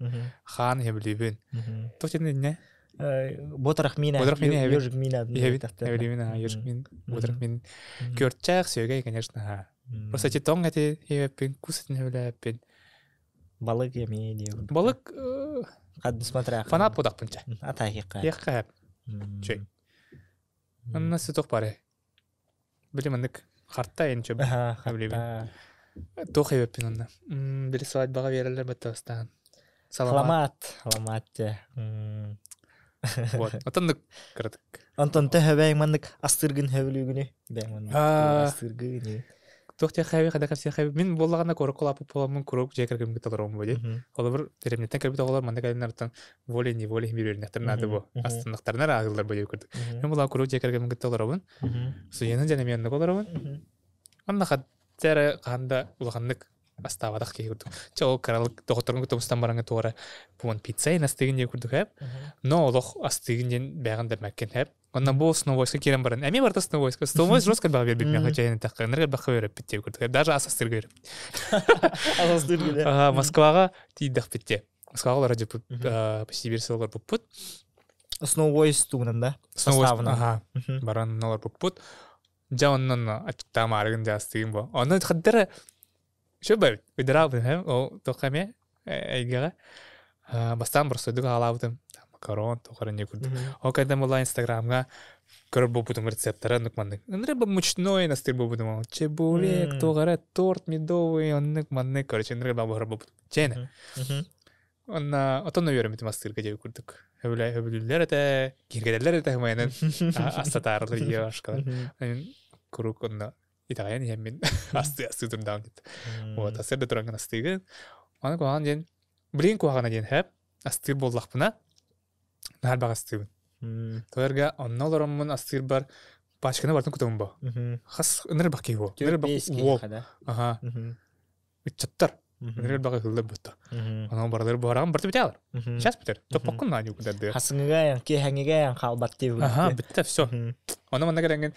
Хаан иһэбилибин. Точ инне? Буодарах мина. Буодарах мина Ежик мина. Иһэбит. Иһэбилибин, ага, ежик мин. Буодарах мин. Көрчээх сүөгэй, конечно, ага. Просто эти тоҥ эти иһэппин, кус этин иһэбилээппин. Балык эмиэ диэ. Балык Смотря. Фанат будахпын чэ. Атаһиэххэ. Иэххэ. Чөй. Онно сытох бары. Били маннык харта эн чөб. Билибин. Туох эбэппин онно. Били свадьбаҕа биэрэллэр баттабастаан. Саламаат. Саламаат дьэ. Вот. Отоннук кыратык. Онтон төһө бэйэҥ маннык астыыргын сөбүлүүгүнүй? Бэйэҥ маннык астыыргын. Туох диэххэ хайда кэпсиэххэ мин буоллаҕына куоракка улааппыт буоламмын куруук дьиэ кэргэммин кытта олороммун бу дии. Холобур, дэриэбинэттэн кэлбит оҕолор манна кэлэннэртэн волей неволей иһин бириэринэхтэрин наада бу. Астыннахтарына эрэ ааһыллар бу диэбит курдук. Мин буоллаҕа куруук дьиэ кэргэммин кытта олоробун. Суйанан дьэн эмиэ оннук олоробун. Онно хатта эрэ хаһан да улаханнык астаабатах киһи курдук. Чэ ол кыралык доҕотторун кытта устан бараҥҥа туора бу пицца астыгын диэн курдук хэп. Но олох астыгын диэн бэҕэн дэммэккин хэп. Онно бу Сновойска киирэн баран, эмиэ барыта Сновойска. Сновойс жестко элбэҕи биэрбит миэхэ чэйин эттэххэ, ынырык элбэххэ үөрэппит диэн курдук. Даже ас астыырга үөрэппит. Ас астыырга да. Москваҕа тиийдэхпит диэ. Москваҕа олоро дьыппыт, почти биир сыл олорбуппут. Сновойс тугунан да? Составынан. Ага. Баран олорбуппут. Дьэ оннон аччыктаамаарыгын дьэ астыгын бу. Онно хаддара Шөбөбүт. Ыдыраабын ол тоққа эмиэ эйгэҕэ. Бастаан боростуойдук аалаабытым. Макарон, тоқара не курдук. Ол кэннэ буолла Инстаграмҥа көрөр буолбутум рецепттара оннук маннык. Ыныры мучной настыр буолбутум. Чебурек, тоғара, торт медовый, оннук маннык. Короче, ыныры бабыһар буолбутум. Чээнэ. Онна отон үөрэммитим астыырга диэби курдук. Хөбүлүүллэр этэ, киэргэтэллэр этэ хымайанан астатаарылар ешкалар. Куруук онно итэҕэйэн иһэммин астыы астыы турдаҕым диэт. Вот астыыр да тураҥҥын астыыгын. Аны куһаҕан диэн билигин куһаҕана диэн хэп астыыр буоллахпына наһаа элбэх астыыбын. Тоҕо онно олороммун астыырбар пачканы барытын кутабын бо. Хас ыныр элбэх киһи буо. Ыныр элбэх уол. Аха. Ыччаттар. Ыныр элбэх ыһыллар бутта. Онон барылар буһараҕын барыта бүтээлэр. Сейчас бүтэр. Топпоккун нааньу кударды. Хасыҥыга киэһэҥигэ хаалбат диэбит. Аха, бүтте все. Ону манна кэлэҥҥин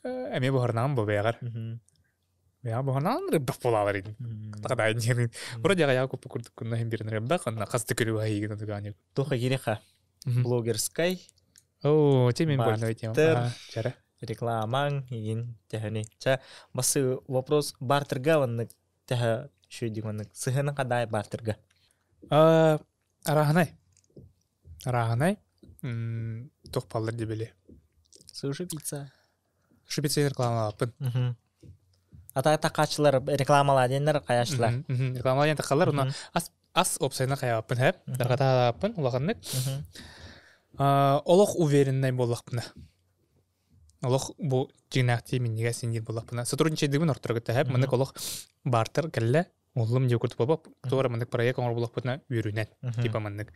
эмиэ буһарнаҕым бу бэйэҕэр. Бэйэҕэр буһарнаҕым рыбдах буолаалар иһин. Тахадаайын диэн. Вроде аҕайаҕа куппу курдук кунна иһин биэрэн рыбдах, онно хас да күлү аһыйгын отугааньык. Туха кириха. Блогерскай. Оо, те мен больной тема. Чара. Рекламаң игин тэһэни. Ча басы вопрос бартерга ваннык тэһэ шүйдик ваннык сыһыны хадай бартерга. Араһынай. Араһынай. Туох баллар дебели. Суши пицца. Суши пицца рекламалааппын. Ата такаачылар рекламалаа диэннэр хайаачылар. Рекламалаа диэн такалар, уна ас ас опсайна хайааппын хэп, даргатааппын улаханнык. Олох увереннай буоллахпына. Олох бу дьиҥнээхтии минньигэс син диир буоллахпына. Сотрудничайдыыбын ортороҕу тэһэп, маннык олох бартер кэллэ, уллум диэ курдук буолбап, туора маннык проект оҥорор буоллахпытына үөрүүнэн, типа маннык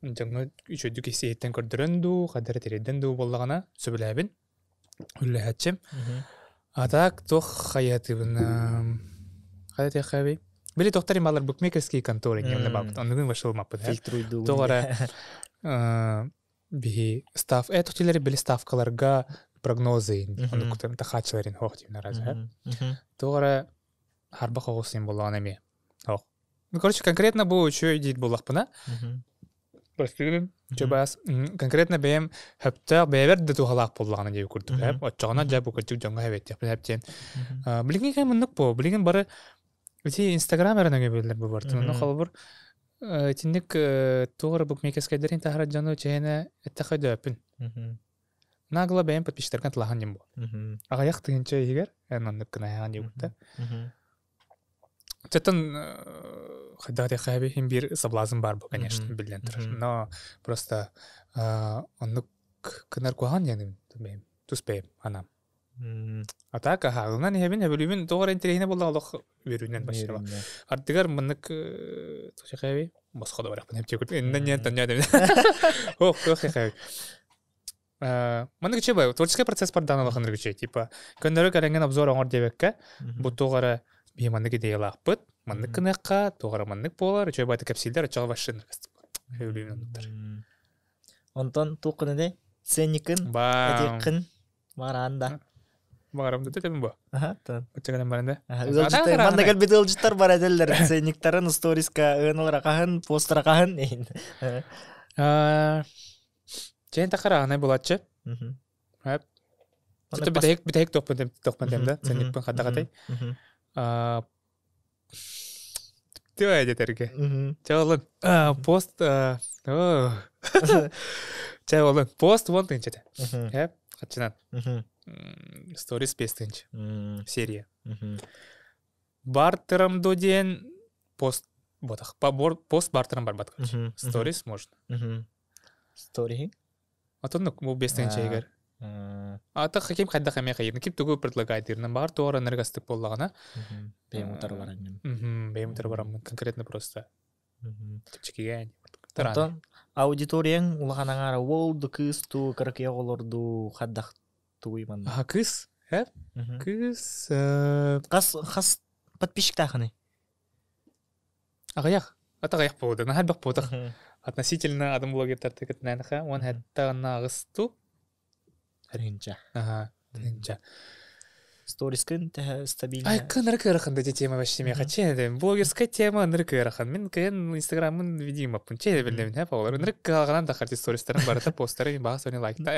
дьоҥҥо үчүгэйдик ис-иһиттэн көрдөрөн дуу, хадара тириэрдэн дуу буоллаҕына сөбүлээбин, үллэһээччим. А так туох хайатыбын хайа тиэххэбий? Били тохтор ималар букмекерские конторы не бабыт. Оннугун вошел маппыт. Фильтруйдуу. Тоҕо биһи став этохтилери били ставкаларга прогнозы оннук тахаачыларын хоох диэн аразы. Тоҕо харбах оҕус син боллоҕун эмиэ. Ох. Ну, короче, конкретно бу үчүгэй диир буоллахпына. Простыгын чубаас конкретно бэйэм хөптөөх бэйэбэр да туһалаах буоллаҕына диэби курдук хэп оччоҕуна дьэ бу кырдьык дьоҥҥо хэбэттиэхпин хэп диэн билигин кэм муннук бу билигин бары ити инстаграм эрэ нөҥүө биллэр бу бартын онно холобур итинник туох эрэ букмекерскайдарын таһара дьону чээнэ эттэхэ өйдөөппүн нагло бэйэм подписчиктаргын тылаһан диэн бу аҕыйах тыһыынча иһигэр эн оннук гына диэбиттэ Четтан хайдах диэххэ иһин биир соблазн баар бу, конечно, биллэн турар. Но просто оннук кынар куһаҕан диэн бэйэм тус бэйэм анаам. А так аһаҕынан иһэбин, эбилүүбүн тоҕо эрэ интэриэһинэй буолла олох үөрүүнэн башыба. Ардыгар маннык тушахаби босхо да барахпын хепче иннен нен тоння Ох, ох, Маннык үчүгэй творческий процесс бардаан улахан үчүгэй типа көннөрү кэлэҥҥин обзор оҥор диэбэккэ бу туох эрэ биһи маннык идеялаахпыт маннык гыныахха туох эрэ маннык буолар үчүгэй баайта кэпсииллэр оччоҕо вообще сөбүлүүбүн оннуктар. Онтон туох гынадый ценникин этиэххин бараан да Баарам да тэтэбин бу. Аха, тон. Оччо баран да. Ыалдьыттар манна кэлбит ыалдьыттар бар этэллэр ценниктарын сториска ыаналара хаһын, постара хаһын иһин. Чээн тахараанай булааччы. Хэп. Что бүтэһик бүтэһик тохпун тохпун да сенникпин хаддахатай. Түө дэтэргэ. Чэ олун пост Чэ олун пост вон тынча Хэп хачынан. Сторис бес тынч. Серия. Бартером до диэн пост ботах. Пост бартером барбат. Сторис можно. Сториһиҥ? Отоннук бу 5 тыһыынча Ата ким хайдах эмиэ хайыын ким тугу предлагайдыырынан баҕар туох эрэ ынырык буоллаҕына Бэйэм утары баранньым. Бэйэм утары бараммын конкретно просто чэпчэкигэ Онтон аудиторияҥ улахан аҥаара уол ду кыыс дуу кыракый оҕолор дуу хайдах тугуй манна? Аха кыыс э кыыс Хас хас подписчиктаахыный? Аҕыйах. Ат аҕыйах буолуо. Наһаа элбэх буолбатах. Относительно атын блогердартан кытынааныха уон сэттэ уонна аҕыс ту. Тыһыынча. Аха, тыһыынча. Сторискын тэһэ стабильно. Ай, ынырык ыарахан да тема вообще меха. Че блогерская тема ынырык ыарахан. Мин кыйын инстаграммын видимаппын. Че билдем хэ оҕолор. Ынырык кыһалҕанан да харчы стористарын барыта посттары баҕа сони лайкта.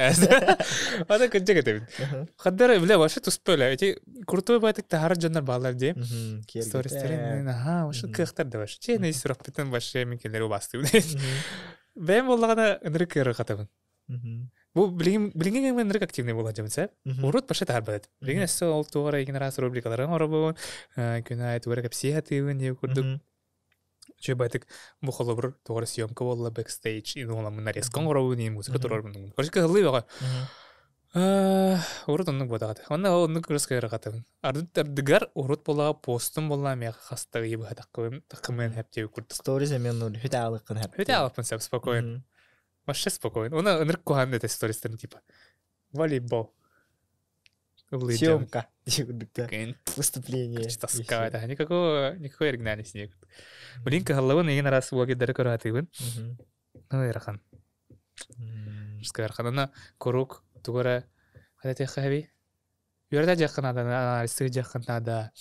Аны кырдьык этэбин. Хаддара бля вообще туспа бля. Эти крутой байтык таһаарар дьоннор бааллар дии. Стористерин аха, вообще кыахтар да вообще. Чэ, сураппытын вообще мин кинилэри убаастыыбын. Бэйэм буоллаҕына ынырык ыарырҕатабын. Бу билигин билигин кэмҥэ ынырык активный буолан дьабын сөп. Урут вообще таһаарбат. Билигин өссө ол туох эрэ игин араас рубрикаларын оҥоробун, күн аайы тугу эрэ кэпсии сатыыбын диэн курдук. Үчүгэй байтык бу холобур туох эрэ съемка буолла бэкстейдж иноламмын нарезка оҥоробун иин музыка туруорбун. Короче кыһыллыы бөҕө. Урут оннук буотаҕат. Онно ол оннук кырыс кыарҕатабын. Ардыгар урут буоллаҕа постум буоллаҕа миэхэ хаста ыйы быһа таххыбын таххымыан хэп диэбит курдук. Сторис эмиэ оннук хүтэ аалыккын хэп. Хүтэ аалыкпын сөп спокойно. Вообще спокойно. Уна ынырык куһаан этэ стористарын типа. Волейбол. Съемка. Выступление. Тоска, да. Никакого, никакой оригинальности нет. Блин, кыһаллабын игин араас блогердары көрө Ну, ыарахан. Ыарахан. Ана курук тугу эрэ хата хэби. Үөрэтэ дьаххын наада, анализтыы дьаххын наада.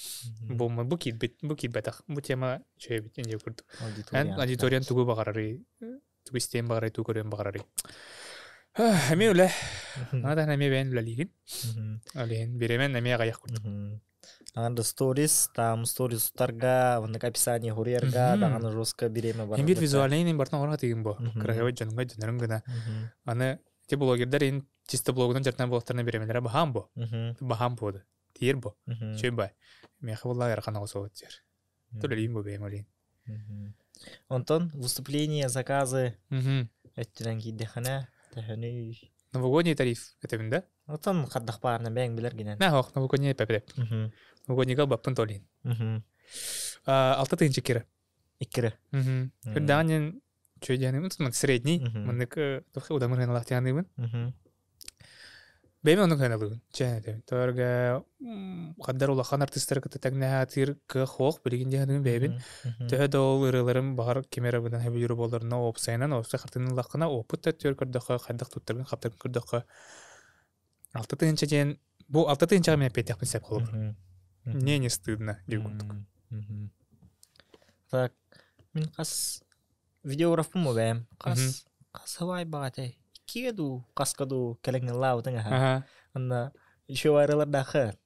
Бу бу киирбит, бу киирбэтэх. Бу тема үчүгэйбит инде курдук. Эн аудиториян тугу баҕарарый, тугу истиэн баҕарарый, тугу көрүөн баҕарарый. Эмиэ үлэ. Ана эмиэ бэйэн үлэлиигин. Ол иһин бириэмэн эмиэ аҕыйах курдук. Анда сторис, там сторис устарга, оннук описание хуруйарга даҕаны жестко бириэмэ барар. Биир визуальный ин бартан оҥоро тыгын бу. Красивый дьонуҥа дьоннорун гына. Аны ити блогердар ин чисто блогунан дьарыктанар буолтарына бириэмэлэрэ баһаам бу. Баһаам буоду. Тиер бу. Чөй бай. Миэхэ буоллаа ыарахан оҕус буолбут диэр. Төлөлүүм бу бэйэм олин. Онтон выступление, заказы өттүнэн киирдэххинэ төһөнүй? Новогодний тариф этэбин да? Отон хардах баарына бэйэҥ билэргинэн. Мэ хоох новогодний пепе. Новогоднийга баппын толин. 6 тыһыынча кира. Иккире. Үрдэҕин чөй диэни средний маннык удамыр гыналаах диэханыыбын. Бэйэм оннук гыналыыбын. Чэ этэбин. Тоорга хаддар улахан артыыстары кытта тэҥнэһэ кыах суох билигин диэханыыбын бэйэбин. Төһө да ол ырыаларым баҕар ким эрэ быдан сөбүлүүр буолларына уопсайынан уопсай хартыынын ыллаххына опыт да өттүгэр көрдөххө хайдах туттаргын хаптаргын көрдөххө 6 тыһыынча диэн бу 6 тыһыынчаҕа мин эппиэтиэхпин сөп холобур. Мне не стыдно диир курдук. Так, мин хас видеографпын бу бэйэм. Хас хас хавай баҕатай? Иккигэ дуу, хаска дуу кэлэҥнэллаабытыҥ аха. Онно еще арыылардаахы.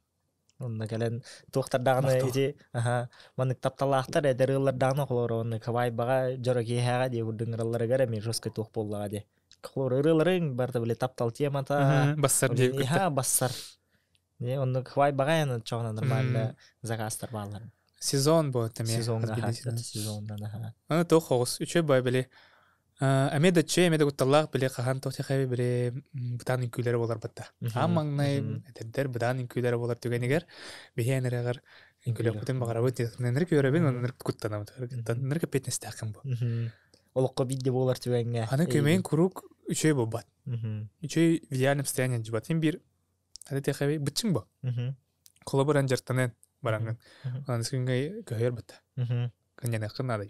Онно кэлэн туохтардаҕына ити аха маннык тапталаахтар эдэр ыаллардаҕына холоро онно хавайбаҕа дьоро киэһээҕэ дии курдук ыҥыралларыгар эмиэ жестко туох буоллаҕа дии. Холор ырыаларыҥ барыта били таптал темата. Бассар диэбит Иха бассар. Не оннук хавайбаҕа эн чоҕуна нормально заказтар бааллар. Сезон буолт эмиэ. Сезонга сезоннан аха. Аны туох оҕус үчүгэй бай били эмиэ да үчүгэй эмиэ да кутталлаах били хаһан туох тэхэби били бытаан үҥкүүлэрэ буолар батта. Аан маҥнай эдэрдэр бытаан үҥкүүлэрэ буолар түгэнигэр биһи эн үҥкүүлүөхпүтүн баҕарабыт ынырык үөрэбин ынырык куттанабыт ынырык эппиэтинэстээххин бу. Олоххо биирдэ буолар түгэҥҥэ. Аны көмөйүн куруук үчүгэй буолбат. Үчүгэй в идеальном состоянии дьыбат. Син биир аны тэхэби быччыҥ бу. Холобур эн дьарыктанан бараҥҥын. Аны күҥҥэ көһүйэр батта. Кынньаныаххын наада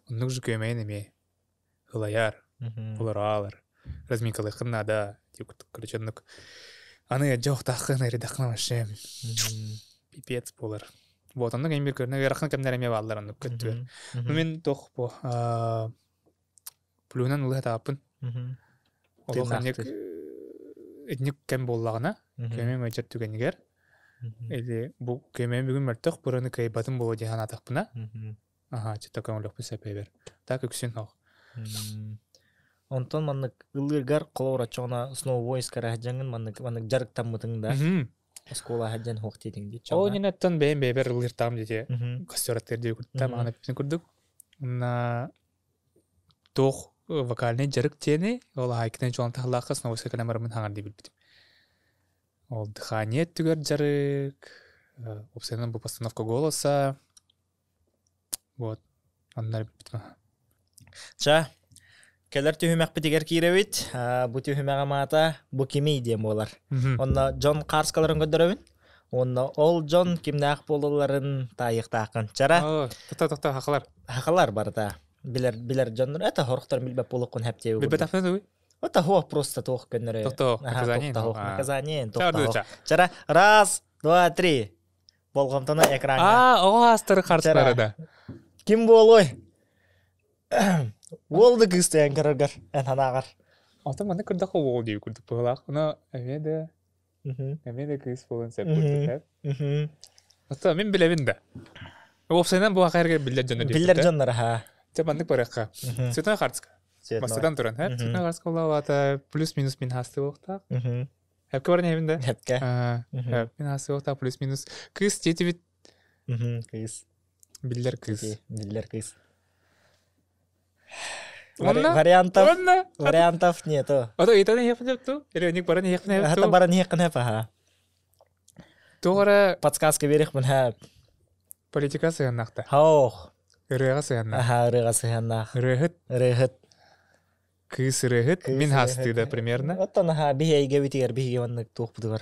Оннук же көмөйүн эмиэ ылайар, олороалар, разминкалыаххын наада короче оннук аны дьэ охтааххын эридаххын вообще пипец буолар. Вот оннук эми көрнө ыарахан кэмнэр эмиэ бааллар оннук көттүгэр. Ну мин туох бу плюнан ылыа тааппын. Олох инник итинник кэм буоллаҕына, көмөм ыдьар түгэнигэр или бу көмөм бүгүн мөлтөх быраны кыайбатым буолуо диэн санаатахпына, аха, чыта көҥүлүөхпүн сөп эбэр. Так үксүн ох. Онтон маннык ыллыыргар холобур оччоҕуна сноубой дьаҥын маннык маннык дьарыктаммытыҥ да оскуола сылдьан суох диэтиҥ дии Ол иннинэттэн бэйэм бэйэбэр ыллыыртаам диэти костер диэ курдук маҕан эппитин курдук. Уонна туох вокальный дьарык диэни, ол аһайкынан чуолан таһылаахха сновойска кэлэн бараммын хаҥардыы билбитим. Ол дыхание өттүгэр дьарык, уопсайынан бу постановка голоса, вот, оннор билбитим. Ча, кэлэр түһүмэхпитигэр киирэбит. Бу түһүмэҕэ маата бу кимий диэн буолар. Онно дьон хаарскаларын көрдөрөбүн. Уонна ол дьон кимнээх буолалларын таайыахтааххын. Чара. Тохто, тохто, хахалар. Хахалар барыта. Билэр, билэр дьоннор. Это хорохтор билбэт буолуоххун хэптиэ. Билбэтэхпин тугуй? Это хуох просто туох көннөрө. Тохто, наказание. Наказание. Тохто. Чара, раз, два, три. Болҕомтону экраҥҥа. Аа, оҕо аастары харыстары да. Ким буолуой? Уол да кыыс тэйэн көрөргөр эн санааҕар. Ата манна кырдах уол дии курдук быһылаах. Оно эмиэ да эмиэ да кыыс буолан сөп курдук. Ата мин билэбин да. Уопсайынан бу хахайарга биллэр дьоннор Биллэр дьоннор аха. Чэ маннык барыахха. Цветной хартыска. Бастатан туран, һэ? Цветной хартыска улаабата плюс-минус мин хаасты буолуохтаах. Хэпкэ баран иһэбин да? Хэпкэ. Мин аасыахтаах плюс-минус. Кыыс диэтибит. Кыыс. Биллэр кыыс. Биллэр кыыс. Вариантов вариантов нету. Ото ыйтан иһиэхпин сөп Или оник баран иһиэхпин сөп Хата баран иһиэххин сөп аха. Туох эрэ подсказка биэриэхпин сөп. Политика сыһыаннаахта. Хоох. Ырыаҕа сыһыаннаах. Аха, ырыаҕа сыһыаннаах. Ырыаһыт. Ырыаһыт. Кыыс ырыаһыт, мин хаастыы да примерно. Оттон аха биһи эйгэбитигэр биһиги маннык туохпутугар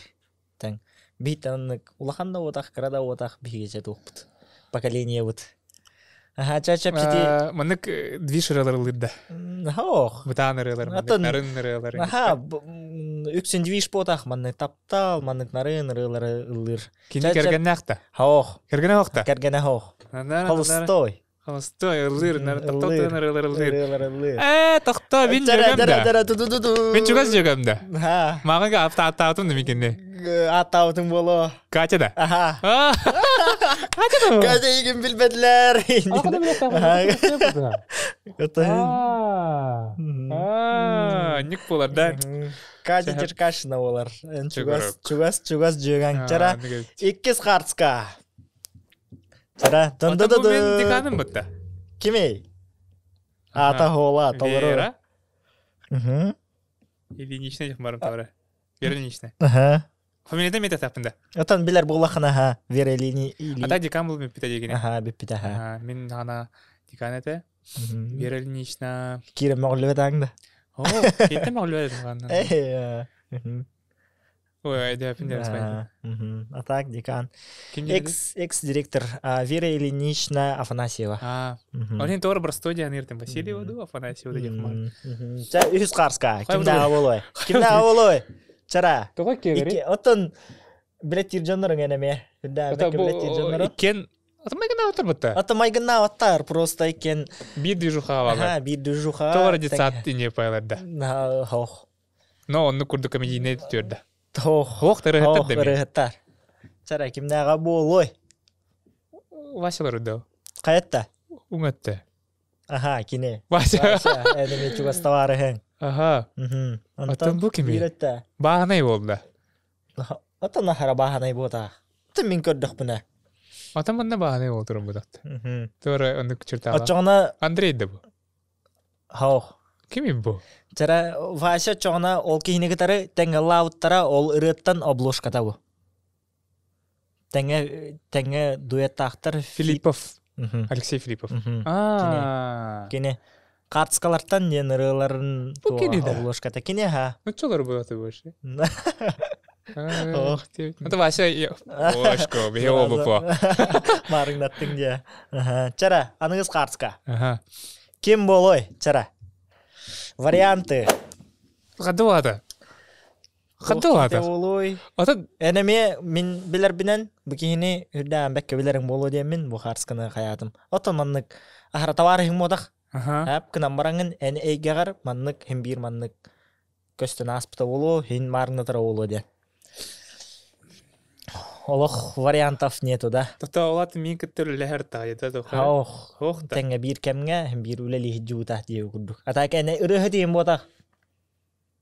тэҥ. Биһиттэн оннук улахан да уотах, кыра да уотах биһиги туохпут. Поколениебыт. Аха, ча чэпчэти. Маннык движ ырыалар ыллыыр да. Ох. Бытаан ырыалар, маннык нарын ырыалар. Аха, үксүн движ буотах, маннык таптал, маннык нарын ырыалары ыллыыр. Кини кэргэннээх да? Ох. Кэргэнэ ох да? Кэргэнэ ох. Холустой. Холостой ыллыыр, таптал тыын ырыалар ыллыыр. Ырыалар ыллыыр. Ээ, тохтоо, мин Дара дьүөгэм дара да. дара ту-ту-ту-ту. Мин чугас дьүөгэм да. Ха. Мааҕыга ааттаабытым да микинни. Ааттаабытыҥ буолуо. Катя да. Аха. Аа, Катя да бу. Катя игин билбэтилэр. Аа, аа, ник буолар да. Катя Черкашина буолар. Эн чугас, чугас, чугас дьүөгэҥ. Чара, иккис хартска. Чара, дын бу мен деканым бытта. Кимей? Ата хола, толору. Вера. Ильинична диэх барым тавара. Вера Ильинична. Ага. Фамилията мета таппында. Отон билер буллахына ха Вера Ильини. Ата декан был бүппүтэ дегене. Аха, бүппүтэ аха. Мин ана декан этэ. Вера Ильинична. Кире моҕуллубат аңда. О, киттем моҕуллубат Э. Ой, айдыапын А так, декан. Экс, экс-директор Вера Ильинична Афанасьева. А, он тор простой дианыр Васильева ду, Афанасьева ду дехмар. Ча үс қарска. Кимдаа болой? Кимдаа болой? Чара. Тоҕо киэри? Оттон билеттир дьоннорун энеме. Үрдää билеттир дьоннору. Иккен Ата майгынаа бутта. Ата майгынаа оттар просто иккен. Биир движуха баар. Аха, биир движуха. Тоҕо детсад ине пайларда. Хох. Но онну курдук комедийный түрдэ. Тох. Хох ырыһыттар да Ырыһыттар. Чара кимнээҕэ буолуой? Васялар да. Хайатта? Уҥатта. Аха, кини. Вася. Вася, энеми чугас товарыһыҥ. Аха. Оттон бу кими? Биирэтте. Бааһынай буолла. Оттон ахара бааһынай буотаах. Оттон мин көрдөхпүнэ. Оттон манна бааһынай буолтурун бутахта. Туора оннук чертаала. Оччоҕуна Андрей да бу. Хоох. Ким бу? Чара Вася оччоҕуна ол киһини кытары тэҥҥэ ол ырыаттан обложката бу. Тэҥҥэ тэҥҥэ дуэттаахтар Филиппов. Алексей Филиппов. Аа. Кини картскалартан диэн ырыаларын Бу кини да. обложката кини ха. Ну чолор было больше. Ох, Это Вася, Ошко, бе оба по. Марыңнаттың дия. Чара, аныгыз картска. Ага. Ким болой? Чара. Варианты. Хадуата. Хадуата. Болой. Ата Энеме мин билер бинен бу киһини үрдээн бэккэ билериҥ буолуо диэммин бу хаарсканы хайаатым. Оттон маннык ахара товарыһыҥ муотах. Аха. Ап кынан бараҥын эн эйгэҕэр маннык хин биир маннык көстөн ааспыта буолуо, хин маарынатара буолуо диэн. Олох вариантов нету да. Тота олат мин кыттыр үлэһэр таайда тоха. Ох. Ох да. Тэҥҥэ биир кэмҥэ биир үлэлиһи дьуута диэ курдук. Ата кэнэ ырыһы тиим буотах.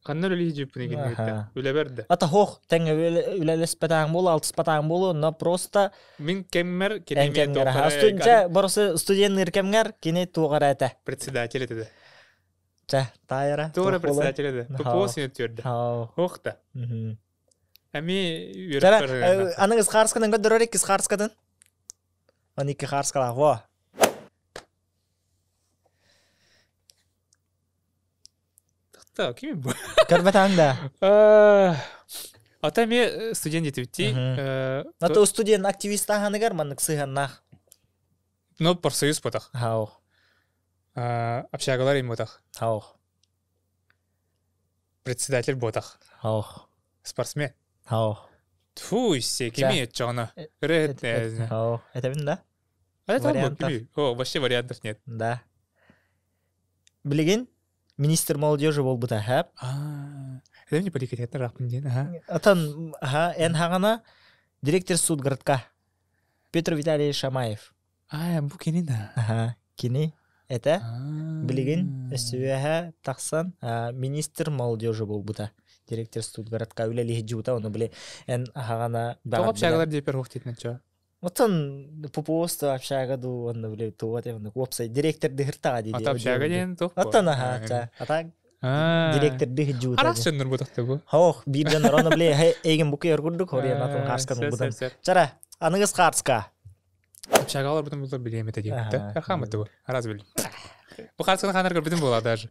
Ханна үлэлиһи дьүүппүнэ кинигитте. Үлэбэр да. Ата хох тэҥҥэ үлэлэспэтаҥ буолу, алтыспатаҥ буолу, но просто Мин кэммэр эн кини кэмҥэр аха. Студентча боросы студенныыр кэмҥэр кини туоҕара этэ. Председатель этэ. Чэ, таайара. Туора Туох буолуой? председателя да. ППО синет түөрдэ. Хау. Ох да. Мгм. Эми Чара, үөрөппөр. аныгыс хаарскатын көрдөрөр иккис хаарскатын. Он икки хаарскалаах, во. Так, ким бу? Көрбөтөҥ да. Ата эми студент детибитти. Ата студент активист аһаныгар маннык сыһаннаах. Но профсоюз ботах. Хау. Общагалар им ботах. Хау. Председатель ботах. Хау. Спортсмен. Хау. Тьфу, се, кими этчоҕына. Ырыт. Хау. Этэбин да? Вариантов. О, вообще вариантов нет. Да. Билигин министр молодежи буолбута хэп. Это не политика, рахпын диэн. Ага. Атан, аха, эн хаҕана директор судгородка Петр Витальевич Шамаев. А, бу кини да. Аха, кини этэ билигин өссүөһэ тахсан министр молодежи буолбута. Директор студгородка үлэлиһи дьуута, ону били эн аһаҕана Тоҕо общагалар диэпер хух титнэ чо. Оттон ППО общага ду онно били туга те онно уопсай директор дыһыртаҕа дии. Ата общага диэн туох бу? Оттон аха, ча. Ата директор дыһ дьуута. Араас дьоннор бутахты бу. Хоох, биир дьоннор ону били эйгин бу күйөр курдук хориан атын хаарскан бутан. Чара, аныгыс хаарска. Общагалар бутан булар билиэм этэ диэбитэ. Хаамыты бу. Араас билим. Бу хаарсканы хаанар көрбүтүм буолаа даже.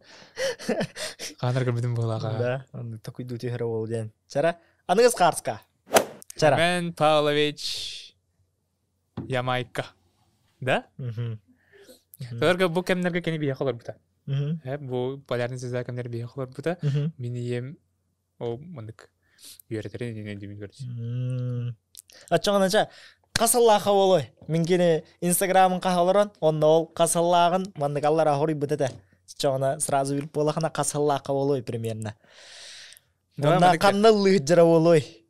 Хаанар көрбүтүм буолааға. Да, онну такуйду түһэрэ ол диэн. Чара, аныгыс хаарска. Чара. Семен Павлович Ямайка. Да? Толорго бу кэмнэргэ кини биһиэхэ олорбута. Бу полярный звезда кэмнэр биһиэхэ олорбута. Мин ийэм ол маннык үөрэтэрин иннинэ димин көрдүс. Оччоҕуна хасаллааха болой. Мин кини инстаграмын хаһаларон, онно ол хасаллааҕын маннык аллара хоруйбут этэ. Оччоҕуна сразу билип буолахына хасаллааха болой примерно. Онна ханна ыллыыт дьара болой.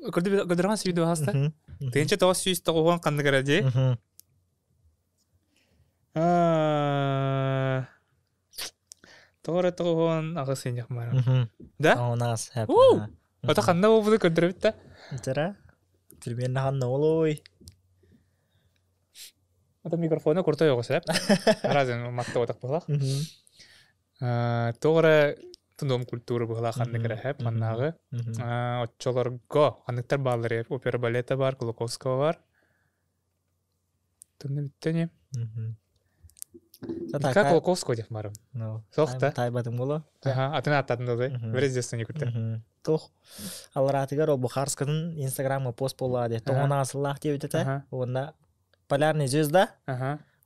Көрдөргөн сүйдү хаста. Тыынча 990 ханнык эрэ дии. Тоҕо 98 иньэх мара. Да? Онаас. Ото ханна буолбуту көрдөрөбүт да? Дара. Примерно ханна олой. Ото микрофона куртой оҕус эп. Разын матта отак буолах. Тоҕо эрэ Дом культуры быһылаах ханнык эрэ хэп маннааҕы оччолорго ханныктар бааллар опера балета бар Кулаковского бар Тунна бүттэ Как Кулаковского диэх барым Сох та Тайбатым боло атын аттатын да Вре не күтте Тух аларатыгар ол Бухарскатын инстаграмга пост болла де тоҕон асыллаах диэбит этэ уонна полярный звезда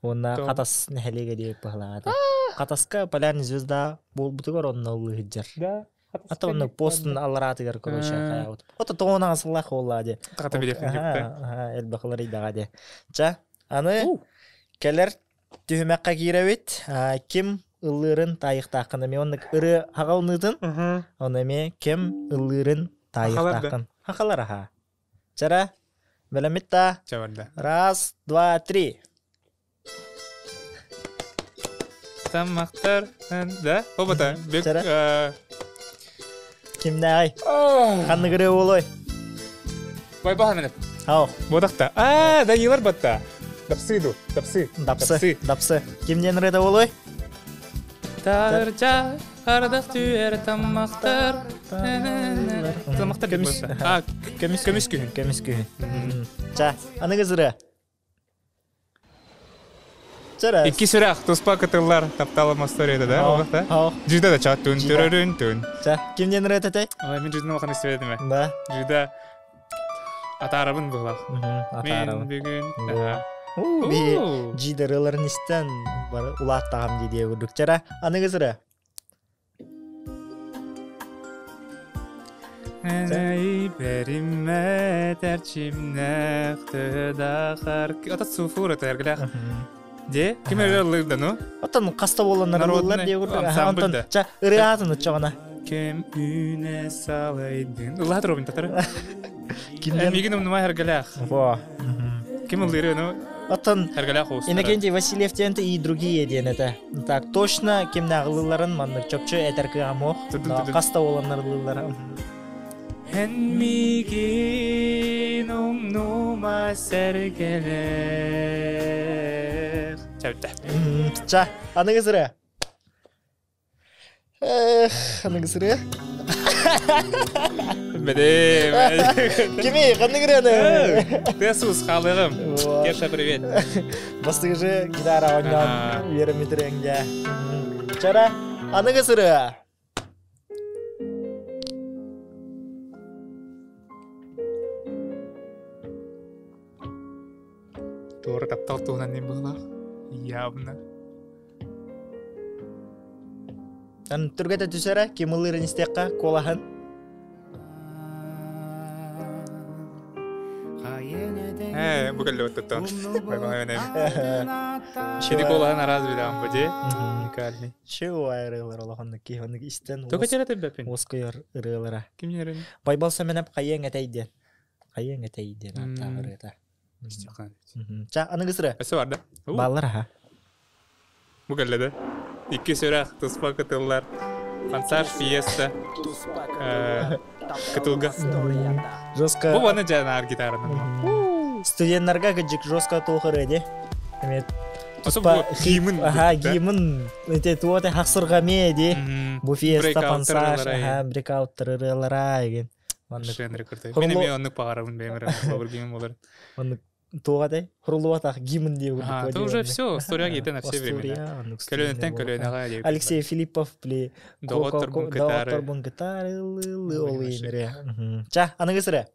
уонна Хатас нэһилиэгэ диэбит быһалаата Хатаска полярный звезда буолбутугар онно ыллыһыдьар Ата онно постун аларатыгар короче хаябыт. Ото тоҕон асыллаах буолла де. Хата билефин жүктэ. Элбэхлэр ыйдаҕа де. Ча, аны кэлэр түһүмэххэ киирэбит. Ким ыллыырын таайыхтааххын эмиэ оннук ырыа хаҕалныытын, ону эмиэ ким ыллыырын таайыхтааххын. Хахалар аха. Чара, бэлэммит та. Чабарда. Раз, два, три. Таммахтар, да? Обата. Бек. Кимнээҕий? Ханнык ырыа буолуой? Байбахан менеп. Ау. Бодақта. А, Данилар батта. Дапсы ду, дапсы. Дапсы, дапсы. Кимнен ырыата буолуой? Таарча ардах түһэр таммахтар. Таммахтар Көмүс. А, Көмүс көмүс күһүн. Көмүс күһүн. Ча, аныгы ырыа. Чара. Икки сүрэх туспа кытыллар тапталым историята да, оҕата. Жида да чат түн төрөрүн түн. Ча, кимнен ырыата этэй? Ой, мин жиданы улахан истибетим. Да. Жида атаарабын быһылах. Атаарабын. Мен бүгүн. Би жида ырыаларын истэн улааттаҕам дии диэ курдук. Чара, аныгы ырыа. Энэй бериммет эрчимнэх төдахар. Ата суфур это эргэлэх. Де? Ким эрэ ыллыыр ну? Оттон хаста буоланнар ыллар диэ курдук. Ансамбль Онтон да. ча ырыаатын оччоҕуна. Кем үнэ салайдын. Ыллаат Робин татары. Кимден? Мигин умнума эргэлэх. Во. Ким ыллыыр ну? Оттон Эргэлэх уус. Иннокентий Васильев диэн и другие диэн этэ. Так, точно кимнээх ыллыыларын маннык чопчу этэр кыаҕым суох. Хаста буоланнар ыллыыллара. Эн мигин умнума сэргэлэх. Чэбитэ. Ча, аныгы ырыа. Эх, аныгысыры. Бэдэ. Кими, ханнык ырыаны? Тесус, халыгым. Кеша, привет. Бастыгыжы гитара оонньоон үөрэммитирэҥдэ. Чара, аныгысыры. Туора таптал туһунан не быһылаах. Явно. Ан түргэтэ түсэрэ, ким ылыырын истиэххэ, куолаһын. Э, бу кэллэ оттоттон. Шини куолаһын араас билэҕин бу дии. Уникальный. Чего ырыалар олохоннук киһи оннук истэн Только терет бэпин. уоскуйар ырыалара. Ким нерин? Байбал Сэмэнэп хайыаҥ этэй диэн. Хайыаҥ этэй диэн ааттаах ырыата. Ча, аныгысыры. Өссө бар да? Бааллар аха. Бу кэллэ да. Икки сүрэх, туспа кытыллар. Фансаж фиеста. Кытылга. Жестко. Бу баны жанар гитаранан. Студенттарга кыджик жестко туохыр эди. Эме туспа гимн. Аха, гимн. Эте туоте хахсырга ме ди. Бу фиеста фансаж, аха, брейкауттар ырыалара еген. Маннык. Мен эми оннук баҕарабын бэйэмэр холобур гимн болар. Оннук туох этэй? Хуруллубатах гимн диye А, это уже все, история где на все времена. Көлөнөттөн көлөнөҕө Алексей Филиппов били Доҕотторбун кытары. Доҕотторбун кытары ол иинере. Ча, аныгысыры.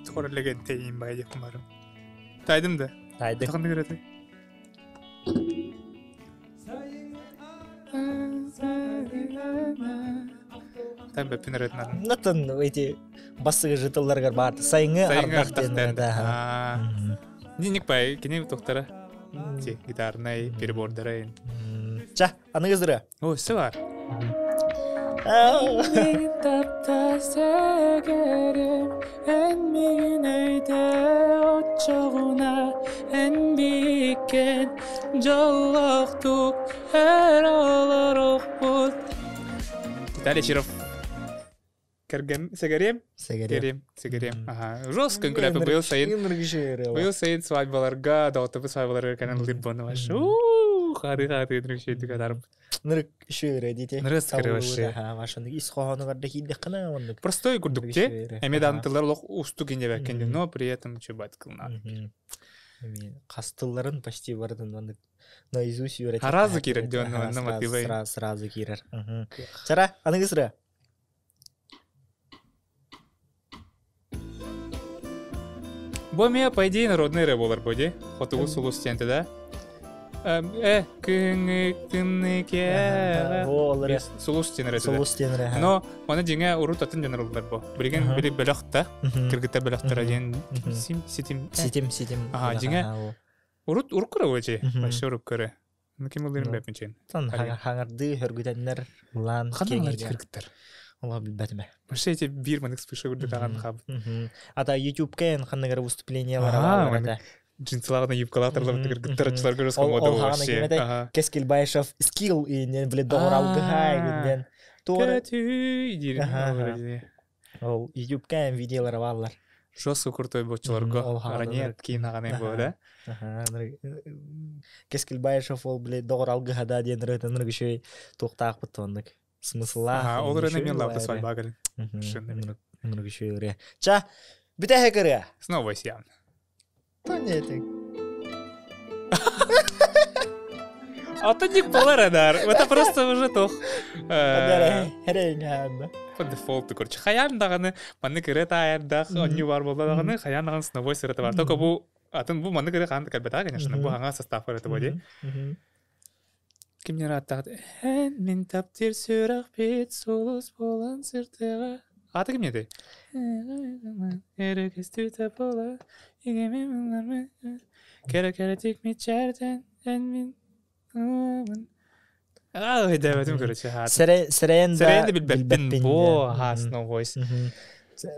Тохор легенде бай деп барым. Тайдым да. Тайды. Тахынды көрөтү. Там бэппин ырытнарын. Натын эти бассыгы жытылларгар бар. Сайыңы Сайыңы ардах ардах диэн. Да. Ниник бай, кини тохтара. Ти гитарнай перебордара. Ча, аныгызыры. О, все бар. Виталий Чиров. Кергем, Сегерем? Сегерем. Сегерем. Ага. Жестко күләпі быйыл сайын. Быйыл сайын свадьбаларга, даутабы свадьбаларга кәнен лырбаны ваш. Ууу, хары хары нрүкшөйдүк адарып. Нырык үшөөрэ дите. Нырыс кырыбашы. Вашаны ис хоһону барда хиддехкана оннук. Простой курдук те. Эме дан тыллар лох усту кинебеккен, но при этом чубат кылна. Кастылларын почти бардын оннук наизусть үйрөтет. Сразу кирер дион онно мотивай. Сразу кирер. Чара, аныгысыры. Бу эмиэ, по идее, народный рэп болар бу дии. Хотугу сулус диэнте да. Күҥүк тымныкеҕэ. Олар Сулус диэн ырыата. Сулус диэн ырыа. Но оны дьиҥэ урут атын дьон ырыллар бу. Билигин били бөлөх да, кыргыттар бөлөхтөрө диэн сим ситим. Ситим ситим. Аха, дьиҥэ урут урук көрө буочи. Вообще урук көрө. Ну ким ылырын бэппин Тон хаҥарды хөргүтэннэр лан Ханна алар кыргыттар? Ола билбэтиме. Вообще эти бир манык спыша курдук аҕан хабыт. Ата YouTube-ка эн ханныгар выступлениялар алар. Джинсыларына юбкалар тарлабыт кыргыттар ачылар көрөс комода вообще. Кескил Байшев скилл инен биле доҕор алгыһай инен. Туора. Ол YouTube-ка эн видеолар баллар. Жестко крутой боччолорго. Ранее кийин аҕанай буо да. Кескил Байшев ол биле доҕор алгыһада диэн ырытын ныргышөй туохтаахпыт оннук. Смысла. Ол ырыны мен лавда свадьба галин. Ныргышөй Ча, бүтэһэ кырыа. Снова явно. Понятно. А то не поларадар. Это просто уже тох. По дефолту, короче. Хаян даганы, манны кыре таярдах, онню бар болда даганы, хаян даганы снова сырыты бар. Только бу, атын бу манны кыре хан калбета, конечно, бу хаңа состав это боди. Кимнер аттагат? Эн мин таптир сүрэх бит сулус болан сыртыга. Аты ким еді? Кere кere тик мичертен эн мин Ай, дәбәтим, короче. Сэрэн да билбеппин бо хас no voice.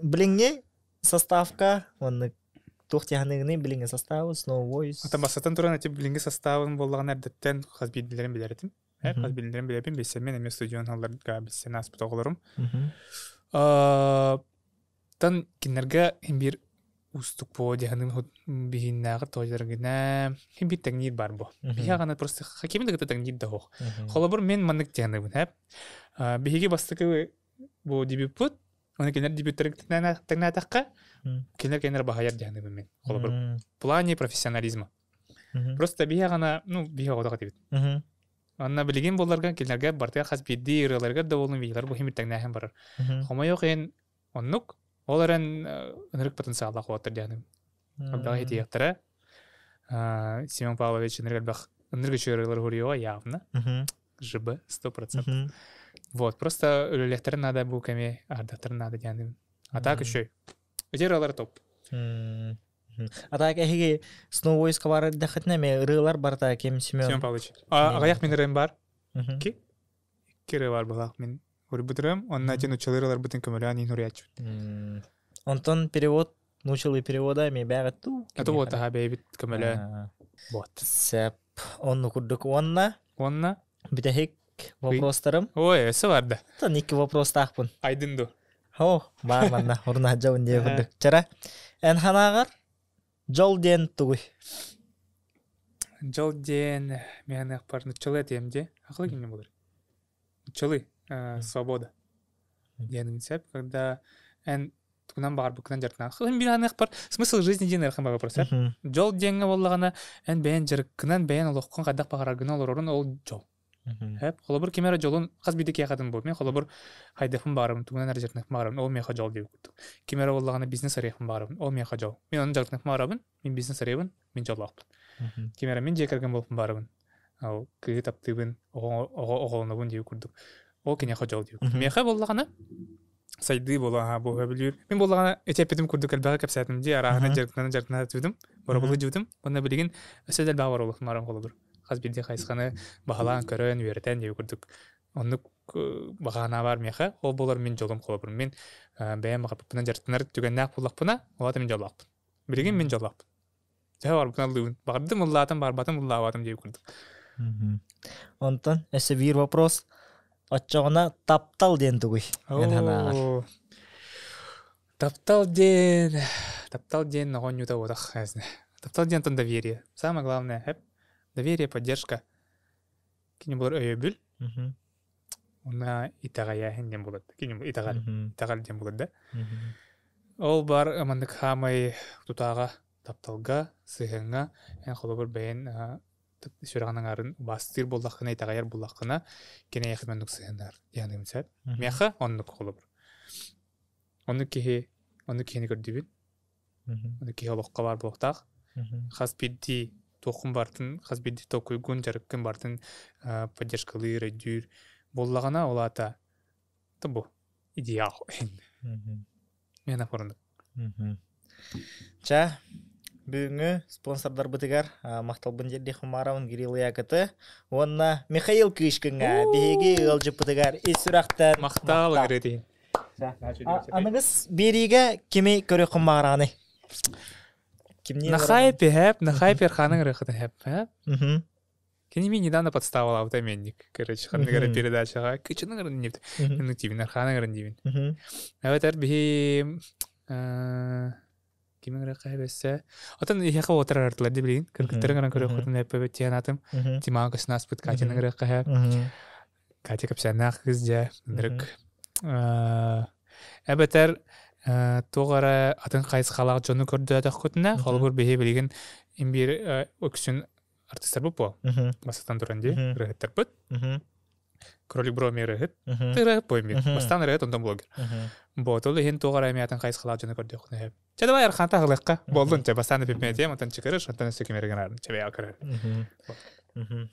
Билиңе составка, онны туох тиһаныгыны билиңе составы, Snow Voice. Ата басатан туран эти билиңе составын боллаган әрдеттен хас билдилерин билеретим. Хас билдилерин билепин билсем мен эме студион алларга билсен аспыт оголорум. Тан кинилэргэ иһин биир уустук буо дьаһаным биһиннээҕи тоойдоргина иһин биир тэҥниир баар буо. Биһи аҕаны просто хакими да кытта тэҥниир да суох. Холобур мен маннык дьаһаныбын хэп. Биһиги бастакы бу дебютпут, оны кинилэр дебюттарын тэҥнээтэххэ, кинилэр кинилэр баһайар дьаһаныбын мен. Холобур, в плане профессионализма. Просто биһи аҕана, ну, биһи оҕотох этибит. Онно билигин буолларга кинилэргэ бартыгар хас биирдии ырыаларыгар да буоллун видеолар бу иһин тэҥнээһин барар. Хомойуох иһин оннук. Ол эрэн ынырык потенциаллаах уолаттар диэхим. Элбэх итиэхтэрэ. Семен Павлович ынырык элбэх ынырык үчүгэй ырыалары суруйуоҕа явно. ЖБ 100%. Вот, просто үлэлиэхтэрин наада бу кэми аһардахтарын наада диэхим. А так еще Ити ырыалар топ. А так эһиги Snow Voice бар дэхэтинэ эме ырыалар барыта ким Семен Семен Павлович. Аҕыйах мин ырыам бар. Ки? Икки ырыа бар былаах мин урбут ырыам. Онно ити нуччалыы ырыаларбытын көмөлөөн иин уруйааччыбыт. Онтон перевод научилы перевода эми бээҕит туу. Это вот аха бэйбит көмөлөөн. Вот. Сеп. Онну курдук уонна Уонна бүтэһик вопростарым. Ой, өссө бар да. Тон икки вопростаахпын. Айдын ду. О, баар манна урунаһдьабын диэ курдук. Чара, эн ханаҕар дьол диэн тугуй? Дьол диэн миэхэ нуччалыы этиэм дии. Акылы кимҥэ буолар? Нуччалыы свобода диэн сөп, когда эн тугунан баҕарбыккынан дьарыктанан биир аныахпар смысл жизни диэн ыарахан вопрос дьол диэҥҥэ буоллаҕына эн бэйэн дьарыккынан бэйэн олоххун хайдах баҕараргынан олорорун ол дьол. Хэп, холобур ким эрэ дьолун хас биирдии киһиэхэ атын буолуо. Мин холобур хайдахпын баҕарабын, тугунан эрэ дьарыктаныахпын баҕарабын, ол миэхэ дьол диэбит курдук. Ким эрэ буоллаҕына бизнес арыйыахпын баҕарабын, ол миэхэ дьол. Мин ону дьарыктаныахпын баҕарабын, мин бизнес арыйабын, мин дьоллоохпун. Ким эрэ мин дьиэ кэргэн буолуохпун баҕарабын, ол кыыһы таптыыбын, оҕо оҕо оҕолонобун диэбит курдук. Ол киниэхэ дьол диэбит курдук. Миэхэ буоллаҕына сайдыы буолуо бу сөбүлүүр. Мин буоллаҕына ити эппитим курдук элбэҕи кэпсээтим дии, арааһына дьарыктана дьарыктана сатыыбытым, боробулу дьыбытым. Уонна билигин өссө да элбэҕи боробулуохтум баран холобур. Хас биирдии хайысханы баһылаан көрөн, үөрэтэн диэбит курдук. Оннук баҕаанаа баар миэхэ. Ол буолар мин дьолум холобур. Мин бэйэм баҕарбыппынан дьарыктанар түгэннээх буоллахпына, ол аата мин дьоллоохпун. Билигин мин дьоллоохпун. Төһө барбытын ыллыыбын. Баҕардым ыллаатым, барбатым ыллаабатым диэбит курдук. Онтон өссө биир вопрос. Оччоҕуна таптал диэн тугуй? Эн санааҕар. Таптал диэн таптал диэн оҕонньута буотах Таптал диэн тон доверие. Самое главное, хэп. Доверие, поддержка. Кини булар өйөбүл. Уна итэҕэйээһин диэн булар. Кини итэҕэл. Итэҕэл диэн булар да. Ол бар маннык хаамай тутааҕа тапталга, сыһыаҥҥа эн холобур бэйэн сүрэҕин аҥаарын убаастыыр буоллаххына, итэҕэйэр буоллаххына, кини эйиэхэ оннук сыһыаннар диэххин сөп. Миэхэ оннук холобур. Оннук киһи, оннук киһини көрдүүбүн. Оннук киһи олоххо баар буолуохтаах. Хас биирдии туоххун барытын, хас биирдии толкуйгун, дьарыккын барытын поддержкалыыр, өйдүүр буоллаҕына, ол аата бу идеал. Мен оформдум. Ча, бүгүҥҥү спонсордарбытыгар махталбын тиэрдиэх Хумаровын Кирилл Якоты уонна Михаил Кышкыҥҥа биһиги ыалдьыппытыгар ис сүрэхтэн махтал ыҥырыытын. Аныгыс биэриигэ кими көрүөххүн баҕараҕыный? На хайпе хэп, на хайпе Эрханы ырыахытын хэп, хэп. Кини мин недавно подставалаабыта менник. Короче, ханнык эрэ передачаҕа кычының ырын диэбит. Иннук диибин, Архааны ырын диибин. Эбэтэр биһи кимин ырыахха эбэссе. Отон иһэхэ уотар артылар ди билигин. Кыргыттарын ыран көрүөххүтүн эппэбит тиһэн атым. Тимаҕа көстөн ааспыт Катяны ырыахха эһэ. Катя кэпсээннээх кыыс дьэ. Ынырык. Эбэтэр туох эрэ атын хайысхалаах дьону көрдөөтөххүтүнэ, холобур биһи билигин имбиир үксүн артистарбыт буол. Бастатан туран дии, ырыаһыттарбыт. Кролик бро эмиэ ырыаһыт. Ырыаһыт бу эмиэ. Бастаан ырыаһыт, онтон блогер. Вот, ол иһин туох эрэ эмиэ атын хайысхалаах дьону көрдүөххүнэ сөп. Чэ, давай Арханта аһылыахха. Боллун, чэ, бастаан эпиппин этиэм, онтон чыкырыш, онтон өссө ким эрэ гынарын, чэ, бэйэҕэ көрөр.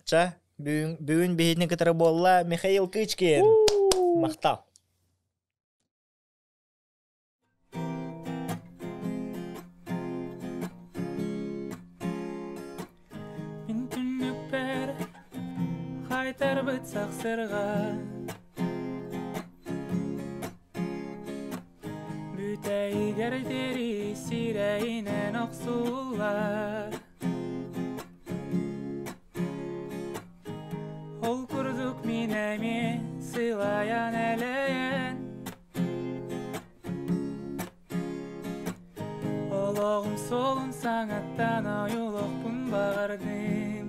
Чэ, бүгүн биһигини кытары буолла Михаил Кычкин. Махтал. Мин түннүкпэр хайтарбыт сахсырҕа Бүтэйигэр диэри сирэйинэн охсуллар Ол курдук мин эмиэ сылайан элэйэн. Сырдыктан ойулуохпун баҕардым.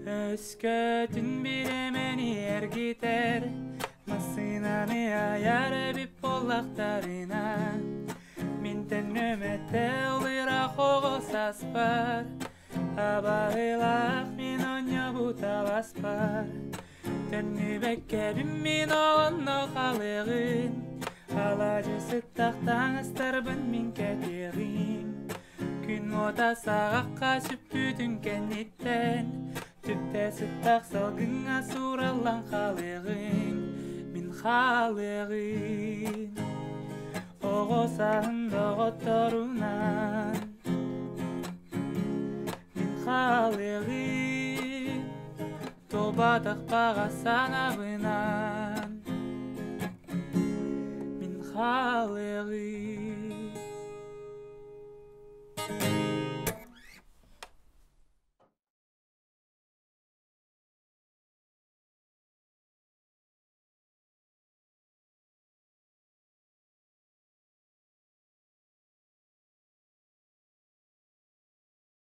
Өскөтүн бириэмэни эргитэр массыынаны айар эбит буоллахтарына, мин төннүөм этэ ол ыраах оҕо сааспар, абаһыылаах мин оонньообут алааспар. Төннүбэккэбин мин онно халыаҕын, алаадьы сыттах таҥастарбын мин кэтиэҕим. Күн уота саҕахха сүппүтүн кэнниттэн, түптэ сыттах салгыҥҥа суураллан хаалыаҕыҥ, мин хаалыаҕым. Оҕо сааһым доҕотторунан мин хаалыаҕым, туолбатах баҕа санаабынан мин хаалыаҕым.